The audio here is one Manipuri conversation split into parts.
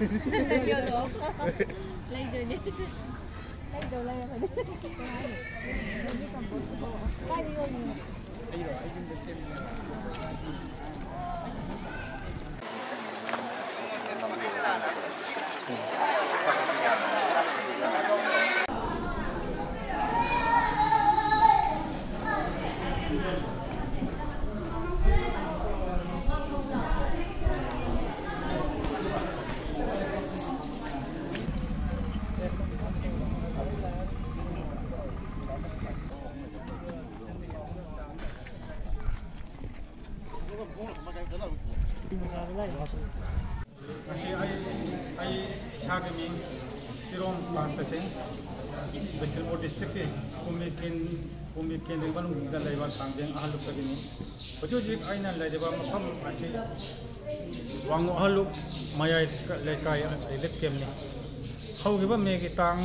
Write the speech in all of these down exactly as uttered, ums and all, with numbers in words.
ꯌꯣꯜꯂꯣ꯫ ꯂꯩꯗꯣꯏꯅꯦ꯫ ꯂꯩꯗꯧ ꯂꯩꯔꯕꯅꯦ꯫ ꯀꯥꯏꯗ ꯌꯣꯜꯂꯤꯅꯣ? ꯉꯁꯤ ꯑꯩ, ꯑꯩ ꯏꯁꯥꯒꯤ ꯃꯤꯡ ꯏꯔꯣꯝ ꯄꯥꯟꯕꯁꯤꯡ, ꯕꯤꯁꯅꯨꯄꯨꯔ ꯗꯤꯁꯇ꯭ꯔꯤꯛꯀꯤ ꯀꯨꯝꯕꯤ ꯀꯦꯟ-, ꯀꯨꯝꯕꯤ ꯀꯦꯟꯗ꯭ꯔꯒꯤ ꯃꯅꯨꯡꯗ ꯂꯩꯕ ꯀꯥꯡꯖꯦꯡ ꯑꯍꯜꯂꯨꯞꯇꯒꯤꯅꯤ꯫ ꯍꯧꯖꯤꯛ ꯍꯧꯖꯤꯛ ꯑꯩꯅ ꯂꯩꯔꯤꯕ ꯃꯐꯝ ꯑꯁꯤ ꯋꯥꯡꯉꯨ ꯑꯍꯜꯂꯨꯞ ꯃꯌꯥꯏ ꯂꯩꯀꯥꯏ ꯔꯤꯂꯤꯐ ꯀꯦꯝꯅꯤ꯫ ꯍꯧꯈꯤꯕ ꯃꯦꯒꯤ ꯇꯥꯡ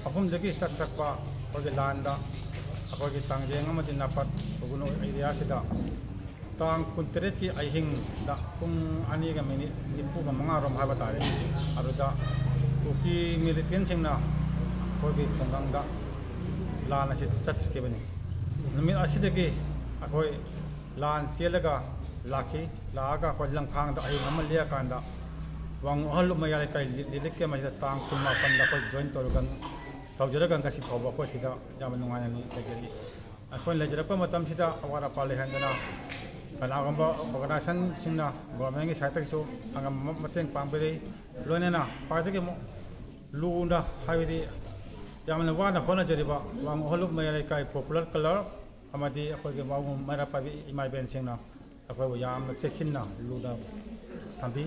ꯑꯍꯨꯝꯗꯒꯤ ꯆꯠꯊꯔꯛꯄ ꯑꯩꯈꯣꯏꯒꯤ ꯂꯥꯟꯗ ꯑꯩꯈꯣꯏꯒꯤ ꯀꯥꯡꯖꯦꯡ ꯑꯃꯗꯤ ꯅꯥꯄꯠ ꯈꯨꯒꯅꯨ ꯑꯦꯔꯤꯌꯥꯁꯤꯗ ꯇꯥꯡ ꯀꯨꯟꯇꯔꯦꯠꯀꯤ ꯑꯍꯤꯡꯗ ꯄꯨꯡ ꯑꯅꯤꯒ ꯃꯤꯅꯤꯠ ꯅꯤꯐꯨꯒ ꯃꯉꯥꯔꯣꯝ ꯍꯥꯏꯕ ꯇꯥꯔꯦ, ꯑꯗꯨꯗ ꯀꯨꯀꯤ ꯃꯤꯂꯤꯇꯦꯟꯁꯤꯡꯅ ꯑꯩꯈꯣꯏꯒꯤ ꯈꯨꯡꯒꯪꯗ ꯂꯥꯟ ꯑꯁꯤ ꯆꯠꯊꯈꯤꯕꯅꯤ꯫ ꯅꯨꯃꯤꯠ ꯑꯁꯤꯗꯒꯤ ꯑꯩꯈꯣꯏ ꯂꯥꯟ ꯆꯦꯜꯂꯒ ꯂꯥꯛꯈꯤ꯫ ꯂꯥꯛꯑꯒ ꯑꯩꯈꯣꯏ ꯂꯝꯈꯥꯡꯗ ꯑꯍꯤꯡ ꯑꯃ ꯂꯦꯛꯑꯀꯥꯟꯗ ꯋꯥꯡꯉꯨ ꯑꯍꯜ ꯃꯌꯥ ꯂꯩꯀꯥꯏ ꯂꯤ-, ꯂꯤꯂꯤꯛ ꯀꯦꯝ ꯑꯁꯤꯗ ꯇꯥꯡ ꯀꯨꯟꯃꯥꯄꯟꯗ ꯑꯩꯈꯣꯏ ꯖꯣꯏꯟ ꯇꯧꯔꯒ ꯇꯧꯖꯔꯒ ꯉꯁꯤ ꯐꯥꯎꯕ ꯑꯩꯈꯣꯏ ꯁꯤꯗ ꯌꯥꯝꯅ ꯅꯨꯡꯉꯥꯏꯅ ꯂꯩꯖꯔꯤ꯫ ꯑꯩꯈꯣꯏꯅ ꯂꯩꯖꯔꯛꯄ ꯃꯇꯝꯁꯤꯗ ꯑꯋꯥꯠ ꯑꯄꯥ ꯂꯩꯍꯟꯗꯅ ꯀꯅꯥꯒꯨꯝꯕ ꯑꯣꯔꯒꯅꯥꯏꯖꯦꯁꯟꯁꯤꯡꯅ ꯒꯣꯔꯃꯦꯟꯒꯤ ꯁꯥꯏꯠꯇꯒꯤꯁꯨ ꯑꯉꯝꯕ ꯃꯇꯦꯡ ꯄꯥꯡꯕꯤꯔꯤ꯫ ꯂꯣꯏꯅꯅ ꯈ꯭ꯋꯥꯏꯗꯒꯤ ꯑꯃꯨꯛ ꯂꯨꯅ, ꯍꯥꯏꯕꯗꯤ ꯌꯥꯝꯅ ꯋꯥꯅ ꯍꯣꯠꯅꯖꯔꯤꯕ ꯋꯥꯡꯉꯨ ꯑꯍꯜꯂꯨꯞ ꯃꯌꯥꯏ ꯂꯩꯀꯥꯏ ꯄꯣꯄꯨꯂꯔ ꯀ꯭ꯂꯕ ꯑꯃꯗꯤ ꯑꯩꯈꯣꯏꯒꯤ ꯋꯥꯡꯉꯨ ꯃꯩꯔꯥ ꯄꯥꯏꯕꯤ ꯏꯃꯥ ꯏꯕꯦꯟꯁꯤꯡꯅ ꯑꯩꯈꯣꯏꯕꯨ ꯌꯥꯝꯅ ꯆꯦꯛꯁꯤꯟꯅ ꯂꯨꯅ ꯊꯝꯕꯤ꯫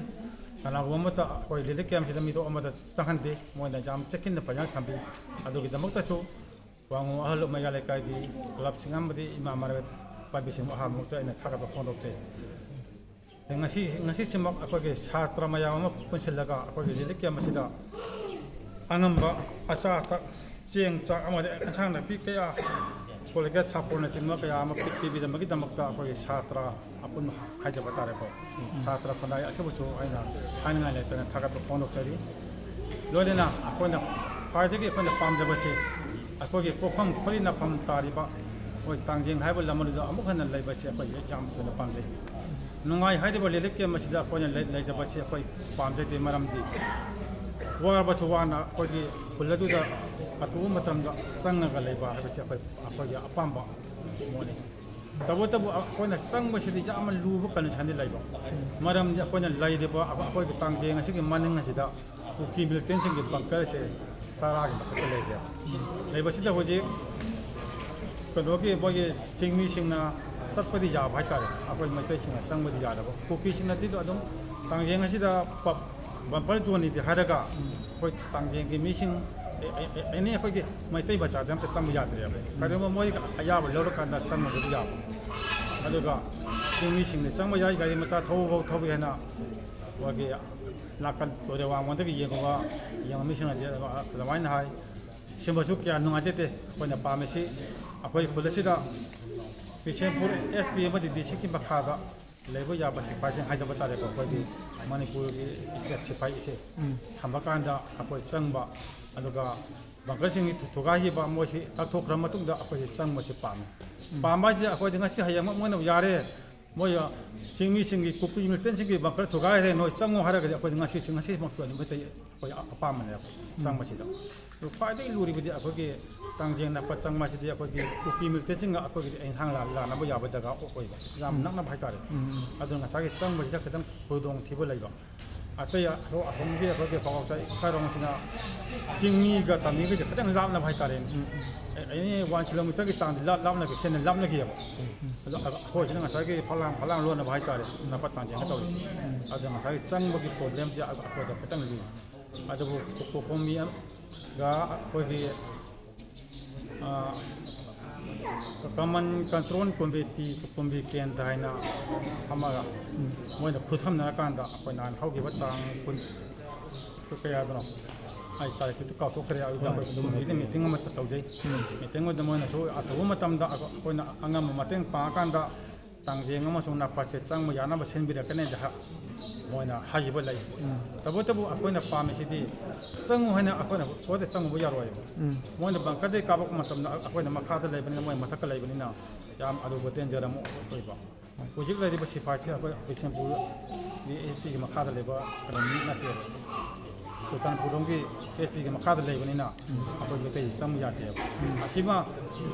ꯀꯅꯥꯒꯨꯝꯕ ꯑꯃꯠꯇ ꯑꯩꯈꯣꯏ ꯔꯤꯂꯤꯐ ꯀꯦꯝꯁꯤꯗ ꯃꯤꯇꯣꯞ ꯑꯃꯗ ꯆꯪꯍꯟꯗꯦ꯫ ꯃꯣꯏꯅ ꯌꯥꯝ ꯆꯦꯛꯁꯤꯟꯅ ꯐꯖꯅ ꯊꯝꯕꯤ꯫ ꯑꯗꯨꯒꯤꯗꯃꯛꯇꯁꯨ ꯋꯥꯡꯉꯨ ꯑꯍꯜ ꯃꯌꯥ ꯂꯩꯀꯥꯏꯒꯤ ꯀ꯭ꯂꯕꯁꯤꯡ ꯑꯃꯗꯤ ꯏꯃꯥ ꯃꯔꯥ ꯄꯥꯏꯕꯤꯁꯤꯡꯕꯨ ꯑꯍꯥꯟꯕꯃꯛꯇ ꯑꯩꯅ ꯊꯥꯒꯠꯄ ꯐꯣꯡꯗꯣꯛꯆꯩ꯫ ꯉꯁꯤ, ꯉꯁꯤꯁꯤꯃꯛ ꯑꯩꯈꯣꯏꯒꯤ ꯁꯥꯇ꯭ꯔ ꯃꯌꯥꯝ ꯑꯃ ꯄꯨꯟꯁꯤꯜꯂꯒ ꯑꯩꯈꯣꯏꯒꯤ ꯔꯤꯂꯤꯐ ꯀꯦꯝ ꯑꯁꯤꯗ ꯑꯉꯝꯕ ꯑꯆꯥ ꯑꯊꯛ, ꯆꯦꯡ ꯆꯥꯛ ꯑꯃꯗꯤ ꯑꯦꯟꯁꯥꯡ ꯅꯥꯄꯤ ꯀꯌꯥ ꯀꯣꯜꯒꯦꯠ ꯁꯥꯄꯣꯟꯅꯆꯤꯡꯕ ꯀꯌꯥ ꯑꯃ ꯄꯤ-, ꯄꯤꯕꯤꯔꯝꯕꯒꯤꯗꯃꯛꯇ ꯑꯩꯈꯣꯏꯒꯤ ꯁꯥꯇ꯭ꯔ ꯑꯄꯨꯟꯕ ꯍꯥꯏꯖꯕ ꯇꯥꯔꯦꯀꯣ, ꯁꯥꯇ꯭ꯔ ꯈꯨꯟꯅꯥꯏ ꯑꯁꯤꯕꯨꯁꯨ ꯑꯩꯅ ꯍꯥꯏꯅꯤꯡꯉꯥꯏ ꯂꯩꯇꯅ ꯊꯥꯒꯠꯄ ꯐꯣꯡꯗꯣꯛꯆꯔꯤ꯫ ꯂꯣꯏꯅꯅ ꯑꯩꯈꯣꯏꯅ ꯈ꯭ꯋꯥꯏꯗꯒꯤ ꯑꯩꯈꯣꯏꯅ ꯄꯥꯝꯖꯕꯁꯤ ꯑꯩꯈꯣꯏꯒꯤ ꯄꯣꯛꯐꯝ ꯈꯣꯏꯔꯤ ꯅꯥꯐꯝ ꯇꯥꯔꯤꯕ ꯑꯩꯈꯣꯏ ꯇꯥꯡꯖꯦꯡ ꯍꯥꯏꯕ ꯂꯝ ꯑꯗꯨꯗ ꯑꯃꯨꯛ ꯍꯟꯅ ꯂꯩꯕꯁꯤ ꯑꯩꯈꯣꯏ ꯌꯥꯝ ꯊꯣꯏꯅ ꯄꯥꯝꯖꯩ꯫ ꯅꯨꯡꯉꯥꯏ ꯍꯥꯏꯔꯤꯕ relief camp ꯑꯁꯤꯗ ꯑꯩꯈꯣꯏꯅ ꯂꯩ-, ꯂꯩꯖꯕꯁꯤ ꯑꯩꯈꯣꯏ ꯄꯥꯝꯖꯗꯦ, ꯃꯔꯝꯗꯤ ꯋꯥꯔꯕꯁꯨ ꯋꯥꯅ ꯑꯩꯈꯣꯏꯒꯤ ꯈꯨꯜ ꯑꯗꯨꯗ ꯑꯊꯨꯕ ꯃꯇꯝꯗ ꯆꯪꯉꯒ ꯂꯩꯕ ꯍꯥꯏꯕꯁꯤ ꯑꯩꯈꯣꯏ, ꯑꯩꯈꯣꯏꯒꯤ ꯑꯄꯥꯝꯕ ꯃꯣꯠꯅꯤ꯫ ꯇꯧꯕꯇꯕꯨ ꯑꯩꯈꯣꯏꯅ ꯆꯪꯕꯁꯤꯗꯤ ꯌꯥꯝꯅ ꯂꯨꯕ conditionꯗꯤ ꯂꯩꯕ, ꯃꯔꯝꯗꯤ ꯑꯩꯈꯣꯏꯅ ꯂꯩꯔꯤꯕ ꯑꯩꯈꯣꯏꯒꯤ ꯇꯥꯡꯖꯦꯡ ꯑꯁꯤꯒꯤ ꯃꯅꯤꯡ ꯑꯁꯤꯗ ꯀꯨꯀꯤ militantꯁꯤꯡꯒꯤ bunkerꯁꯦ ꯇꯔꯥꯒꯤ ꯃꯊꯛꯇ ꯂꯩꯔꯦ꯫ ꯂꯩꯕꯁꯤꯗ ꯍꯧꯖꯤꯛ ꯀꯩꯅꯣꯒꯤ ꯃꯣꯏꯒꯤ ꯆꯤꯡꯃꯤꯁꯤꯡꯅ ꯆꯠꯄꯗꯤ ꯌꯥꯕ ꯍꯥꯏꯇꯥꯔꯦ, ꯑꯩꯈꯣꯏ ꯃꯩꯇꯩꯁꯤꯡꯅ ꯆꯪꯕꯗꯤ ꯌꯥꯗꯕ꯫ ꯀꯨꯀꯤꯁꯤꯡꯅꯗꯤ ꯑꯗꯨꯝ ꯇꯥꯡꯖꯦꯡ ꯑꯁꯤꯗ ꯄ-, buffer zoneꯅꯤꯗꯤ ꯍꯥꯏꯔꯒ ꯑꯩꯈꯣꯏ ꯇꯥꯡꯖꯦꯡꯒꯤ ꯃꯤꯁꯤꯡ ꯑꯦ-, ꯑꯦ-, ꯑꯦ-, any ꯑꯩꯈꯣꯏꯒꯤ ꯃꯩꯇꯩ ꯃꯆꯥꯗꯤ ꯑꯝꯇ ꯆꯪꯕ ꯌꯥꯗ꯭ꯔꯦꯕ꯫ ꯀꯔꯤꯒꯨꯝꯕ ꯃꯣꯏ ꯑꯌꯥꯕ ꯂꯧꯔꯀꯥꯟꯗ ꯆꯪꯕꯕꯨꯗꯤ ꯌꯥꯕ꯫ ꯑꯗꯨꯒ ꯆꯤꯡꯃꯤꯁꯤꯡꯅ ꯆꯪꯕ ꯌꯥꯏ, ꯒꯥꯔꯤ ꯃꯆꯥ ꯊꯧꯕ ꯐꯥꯎ ꯊꯧꯕ ꯌꯥꯏ ꯍꯥꯏꯅ ꯑꯩꯈꯣꯏꯒꯤ ꯅꯥꯀꯟ ꯇꯨꯔꯦꯜ ꯋꯥꯡꯃꯗꯒꯤ ꯌꯦꯡꯉꯨꯕ ꯌꯦꯡꯕ ꯃꯤꯁꯤꯡꯅꯗꯤ ꯑꯗꯨꯃꯥꯏꯅ ꯍꯥꯏ꯫ ꯁꯤꯃꯁꯨ ꯀꯌꯥ ꯅꯨꯡꯉꯥꯏꯖꯗꯦ꯫ ꯑꯩꯈꯣꯏꯅ ꯄꯥꯝꯃꯤꯁꯤ ꯑꯩꯈꯣꯏ ꯈꯨꯜ ꯑꯁꯤꯗ ꯕꯤꯁꯦꯝꯄꯨꯔ SP ꯑꯃꯗꯤ DCꯒꯤ ꯃꯈꯥꯗ ꯂꯩꯕ ꯌꯥꯕ ꯁꯤꯐꯥꯏꯁꯤꯡ ꯍꯥꯏꯖꯕ ꯇꯥꯔꯦꯀꯣ, ꯑꯩꯈꯣꯏꯒꯤ ꯃꯅꯤꯄꯨꯔꯒꯤ state ꯁꯤꯐꯥꯏꯁꯦ ꯎꯝ꯫ ꯊꯝꯕ ꯀꯥꯟꯗ ꯑꯩꯈꯣꯏ ꯆꯪꯕ, ꯑꯗꯨꯒ bunkerꯁꯤꯡꯒꯤ ꯊꯨ-, ꯊꯨꯒꯥꯏꯈꯤꯕ ꯃꯣꯏꯁꯤ ꯂꯧꯊꯣꯛꯈ꯭ꯔ ꯃꯇꯨꯡꯗ ꯑꯩꯈꯣꯏꯁꯦ ꯆꯪꯕꯁꯤ ꯄꯥꯝꯃꯤ꯫ ꯎꯝ꯫ ꯄꯥꯝꯕ ꯍꯥꯏꯁꯦ ꯑꯩꯈꯣꯏꯗꯤ ꯉꯁꯤ ꯍꯌꯦꯡꯃꯛ ꯃꯣꯏꯅ ꯌꯥꯔꯦ, ꯃꯣꯏ ꯆꯤꯡꯃꯤꯁꯤꯡꯒꯤ ꯀꯨꯀꯤ militantꯁꯤꯡꯒꯤ bunker ꯊꯨꯒꯥꯏꯈ꯭ꯔꯦ, ꯅꯣꯏ ꯆꯪꯉꯣ ꯍꯥꯏꯔꯒꯗꯤ ꯑꯩꯈꯣꯏꯗꯤ ꯉꯁꯤ, ꯉꯁꯤꯃꯛꯁꯨ ꯑꯗꯨꯝ ꯃꯩꯇꯩ ꯑꯩꯈꯣꯏ ꯑꯄꯥꯝꯕꯅꯦꯕ ꯎꯝ꯫ ꯆꯪꯕꯁꯤꯗ꯫ ꯑꯗꯨ ꯈ꯭ꯋꯥꯏꯗꯒꯤ ꯂꯨꯔꯤꯕꯗꯤ ꯑꯩꯈꯣꯏꯒꯤ ꯇꯥꯡꯖꯦꯡ ꯅꯛꯄ ꯆꯪꯕ ꯍꯥꯏꯁꯤꯗꯤ ꯑꯩꯈꯣꯏꯒꯤ ꯀꯨꯀꯤ militantꯁꯤꯡꯒ ꯑꯩꯈꯣꯏꯒꯤꯗꯤ ꯑꯦꯟꯁꯥꯡ ꯂꯥꯟ-, ꯂꯥꯟꯅꯕ ꯌꯥꯕ ꯖꯒꯥ ꯑꯣꯏꯕ, ꯌꯥꯝ ꯎꯝ꯫ ꯅꯛꯅꯕ ꯍꯥꯏꯇꯥꯔꯦ꯫ ꯎꯝ, ꯎꯝ꯫ ꯑꯗꯨꯅ ꯉꯁꯥꯏꯒꯤ ꯆꯪꯕꯁꯤꯗ ꯈꯤꯇꯪ ꯈꯨꯗꯣꯡꯊꯤꯕ ꯂꯩꯕ꯫ ꯑꯇꯩ ꯑꯁꯣ-, ꯑꯁꯣꯝꯒꯤ ꯑꯩꯈꯣꯏꯒꯤ ꯄꯥꯎꯆꯥꯏ ꯏꯈꯥꯔꯣꯝꯁꯤꯅ ꯆꯤꯡꯃꯤꯒ ꯇꯝꯃꯤꯒꯁꯦ ꯈꯤꯇꯪ ꯂꯥꯞꯅꯕ ꯍꯥꯏꯇꯥꯔꯦꯅꯦ꯫ ꯎꯝ, ꯎꯝ꯫ ꯑꯦ-, any one kilometerꯒꯤ ꯆꯥꯡꯗꯤ ꯂꯥꯞ-, ꯂꯥꯞꯅꯈꯤ-, ꯍꯦꯟꯅ ꯂꯥꯞꯅꯈꯤꯑꯕ꯫ ꯎꯝ, ꯎꯝ꯫ ꯑꯗꯣ ꯑꯩꯈꯣꯏꯁꯤꯅ ꯉꯁꯥꯏꯒꯤ ꯐꯂꯥꯡ, ꯐꯂꯥꯡ ꯂꯣꯟꯅꯕ ꯍꯥꯏꯇꯥꯔꯦ, ꯅꯛꯄ ꯇꯥꯡꯖꯦꯡꯒ ꯇꯧꯔꯤꯁꯦ꯫ ꯎꯝ꯫ ꯑꯗꯣ ꯉꯁꯥꯏꯒꯤ ꯆꯪꯕꯒꯤ problemꯁꯦ ꯑꯩꯈꯣꯏꯗ ꯈꯤꯇꯪ ꯂꯨꯏ꯫ ꯑꯗꯨꯕꯨ ꯀꯣ-, ꯀꯣ-, ꯀꯣꯃꯤ ꯑꯃꯒ ꯑꯩꯈꯣꯏꯒꯤ, ꯑ, common control committee, ꯀꯨꯝꯕꯤ ꯀꯦꯟꯗ꯭ꯔ ꯍꯥꯏꯅ ꯑꯃꯒ ꯎꯝ꯫ ꯃꯣꯏꯅ ꯈꯨꯠꯁꯝꯅꯔꯀꯥꯟꯗ ꯑꯩꯈꯣꯏ ꯅꯍꯥꯟ ꯍꯧꯈꯤꯕ ꯇꯥꯡ ꯀꯨꯟ, ꯀꯌꯥꯗꯅꯣ? ꯑꯩ ꯇꯥꯔꯤꯛꯇꯨ ꯀꯥꯎꯊꯣꯛꯈ꯭ꯔꯦ꯫ ꯑꯗꯨꯗ ꯑꯩꯈꯣꯏ ꯀꯨꯝꯍꯩꯒꯤꯗ ꯃꯤꯇꯤꯡ ꯑꯃ ꯇꯧꯖꯩ꯫ ꯃꯤꯇꯤꯡ ꯑꯗꯨꯗ ꯃꯣꯏꯅꯁꯨ ꯑꯊꯨꯕ ꯃꯇꯝꯗ ꯑꯩꯈꯣꯏꯅ ꯑꯉꯝꯕ ꯃꯇꯦꯡ ꯄꯥꯡꯉꯀꯥꯟꯗ ꯇꯥꯡꯖꯦꯡ ꯑꯃꯁꯨꯡ ꯅꯥꯄꯥꯁꯦ ꯆꯪꯕ ꯌꯥꯅꯕ ꯁꯤꯟꯕꯤꯔꯛꯀꯅꯤ ꯍꯥꯏꯅ ꯃꯣꯏꯅ ꯍꯥꯏꯈꯤꯕ ꯂꯩ꯫ ꯇꯧꯕꯇꯕꯨ ꯑꯩꯈꯣꯏꯅ ꯄꯥꯝꯃꯤꯁꯤꯗꯤ ꯆꯪꯉꯨ ꯍꯥꯏꯅ ꯑꯩꯈꯣꯏꯅ ꯁꯣꯏꯗ ꯆꯪꯉꯨꯕ ꯌꯥꯔꯣꯏꯕ꯫ ꯃꯣꯏꯅ ꯕꯪꯀꯔꯗꯒꯤ ꯀꯥꯞꯄꯛꯄ ꯃꯇꯝꯗ ꯑꯩꯈꯣꯏꯅ ꯃꯈꯥꯗ ꯂꯩꯕꯅꯤꯅ, ꯃꯣꯏ ꯃꯊꯛꯇ ꯂꯩꯕꯅꯤꯅ ꯌꯥꯝ ꯑꯔꯨꯕ danger ꯑꯃ ꯑꯣꯏꯕ꯫ ꯍꯧꯖꯤꯛ ꯂꯩꯔꯤꯕ ꯁꯤꯐꯥꯏꯁꯦ ꯑꯩꯈꯣꯏ ꯕꯤꯁꯦꯝꯄꯨꯔꯒꯤ S P ꯒꯤ ꯃꯈꯥꯗ ꯂꯩꯕ ꯀꯩꯅꯣ ꯃꯤ ꯅꯠꯇꯦꯕ꯫ ꯆꯨꯔꯆꯥꯟꯄꯨꯔꯂꯣꯝꯒꯤ S P ꯒꯤ ꯃꯈꯥꯗ ꯂꯩꯕꯅꯤꯅ ꯑꯩꯈꯣꯏ ꯃꯩꯇꯩ ꯆꯪꯕ ꯌꯥꯗꯦꯕ꯫ ꯑꯁꯤꯃ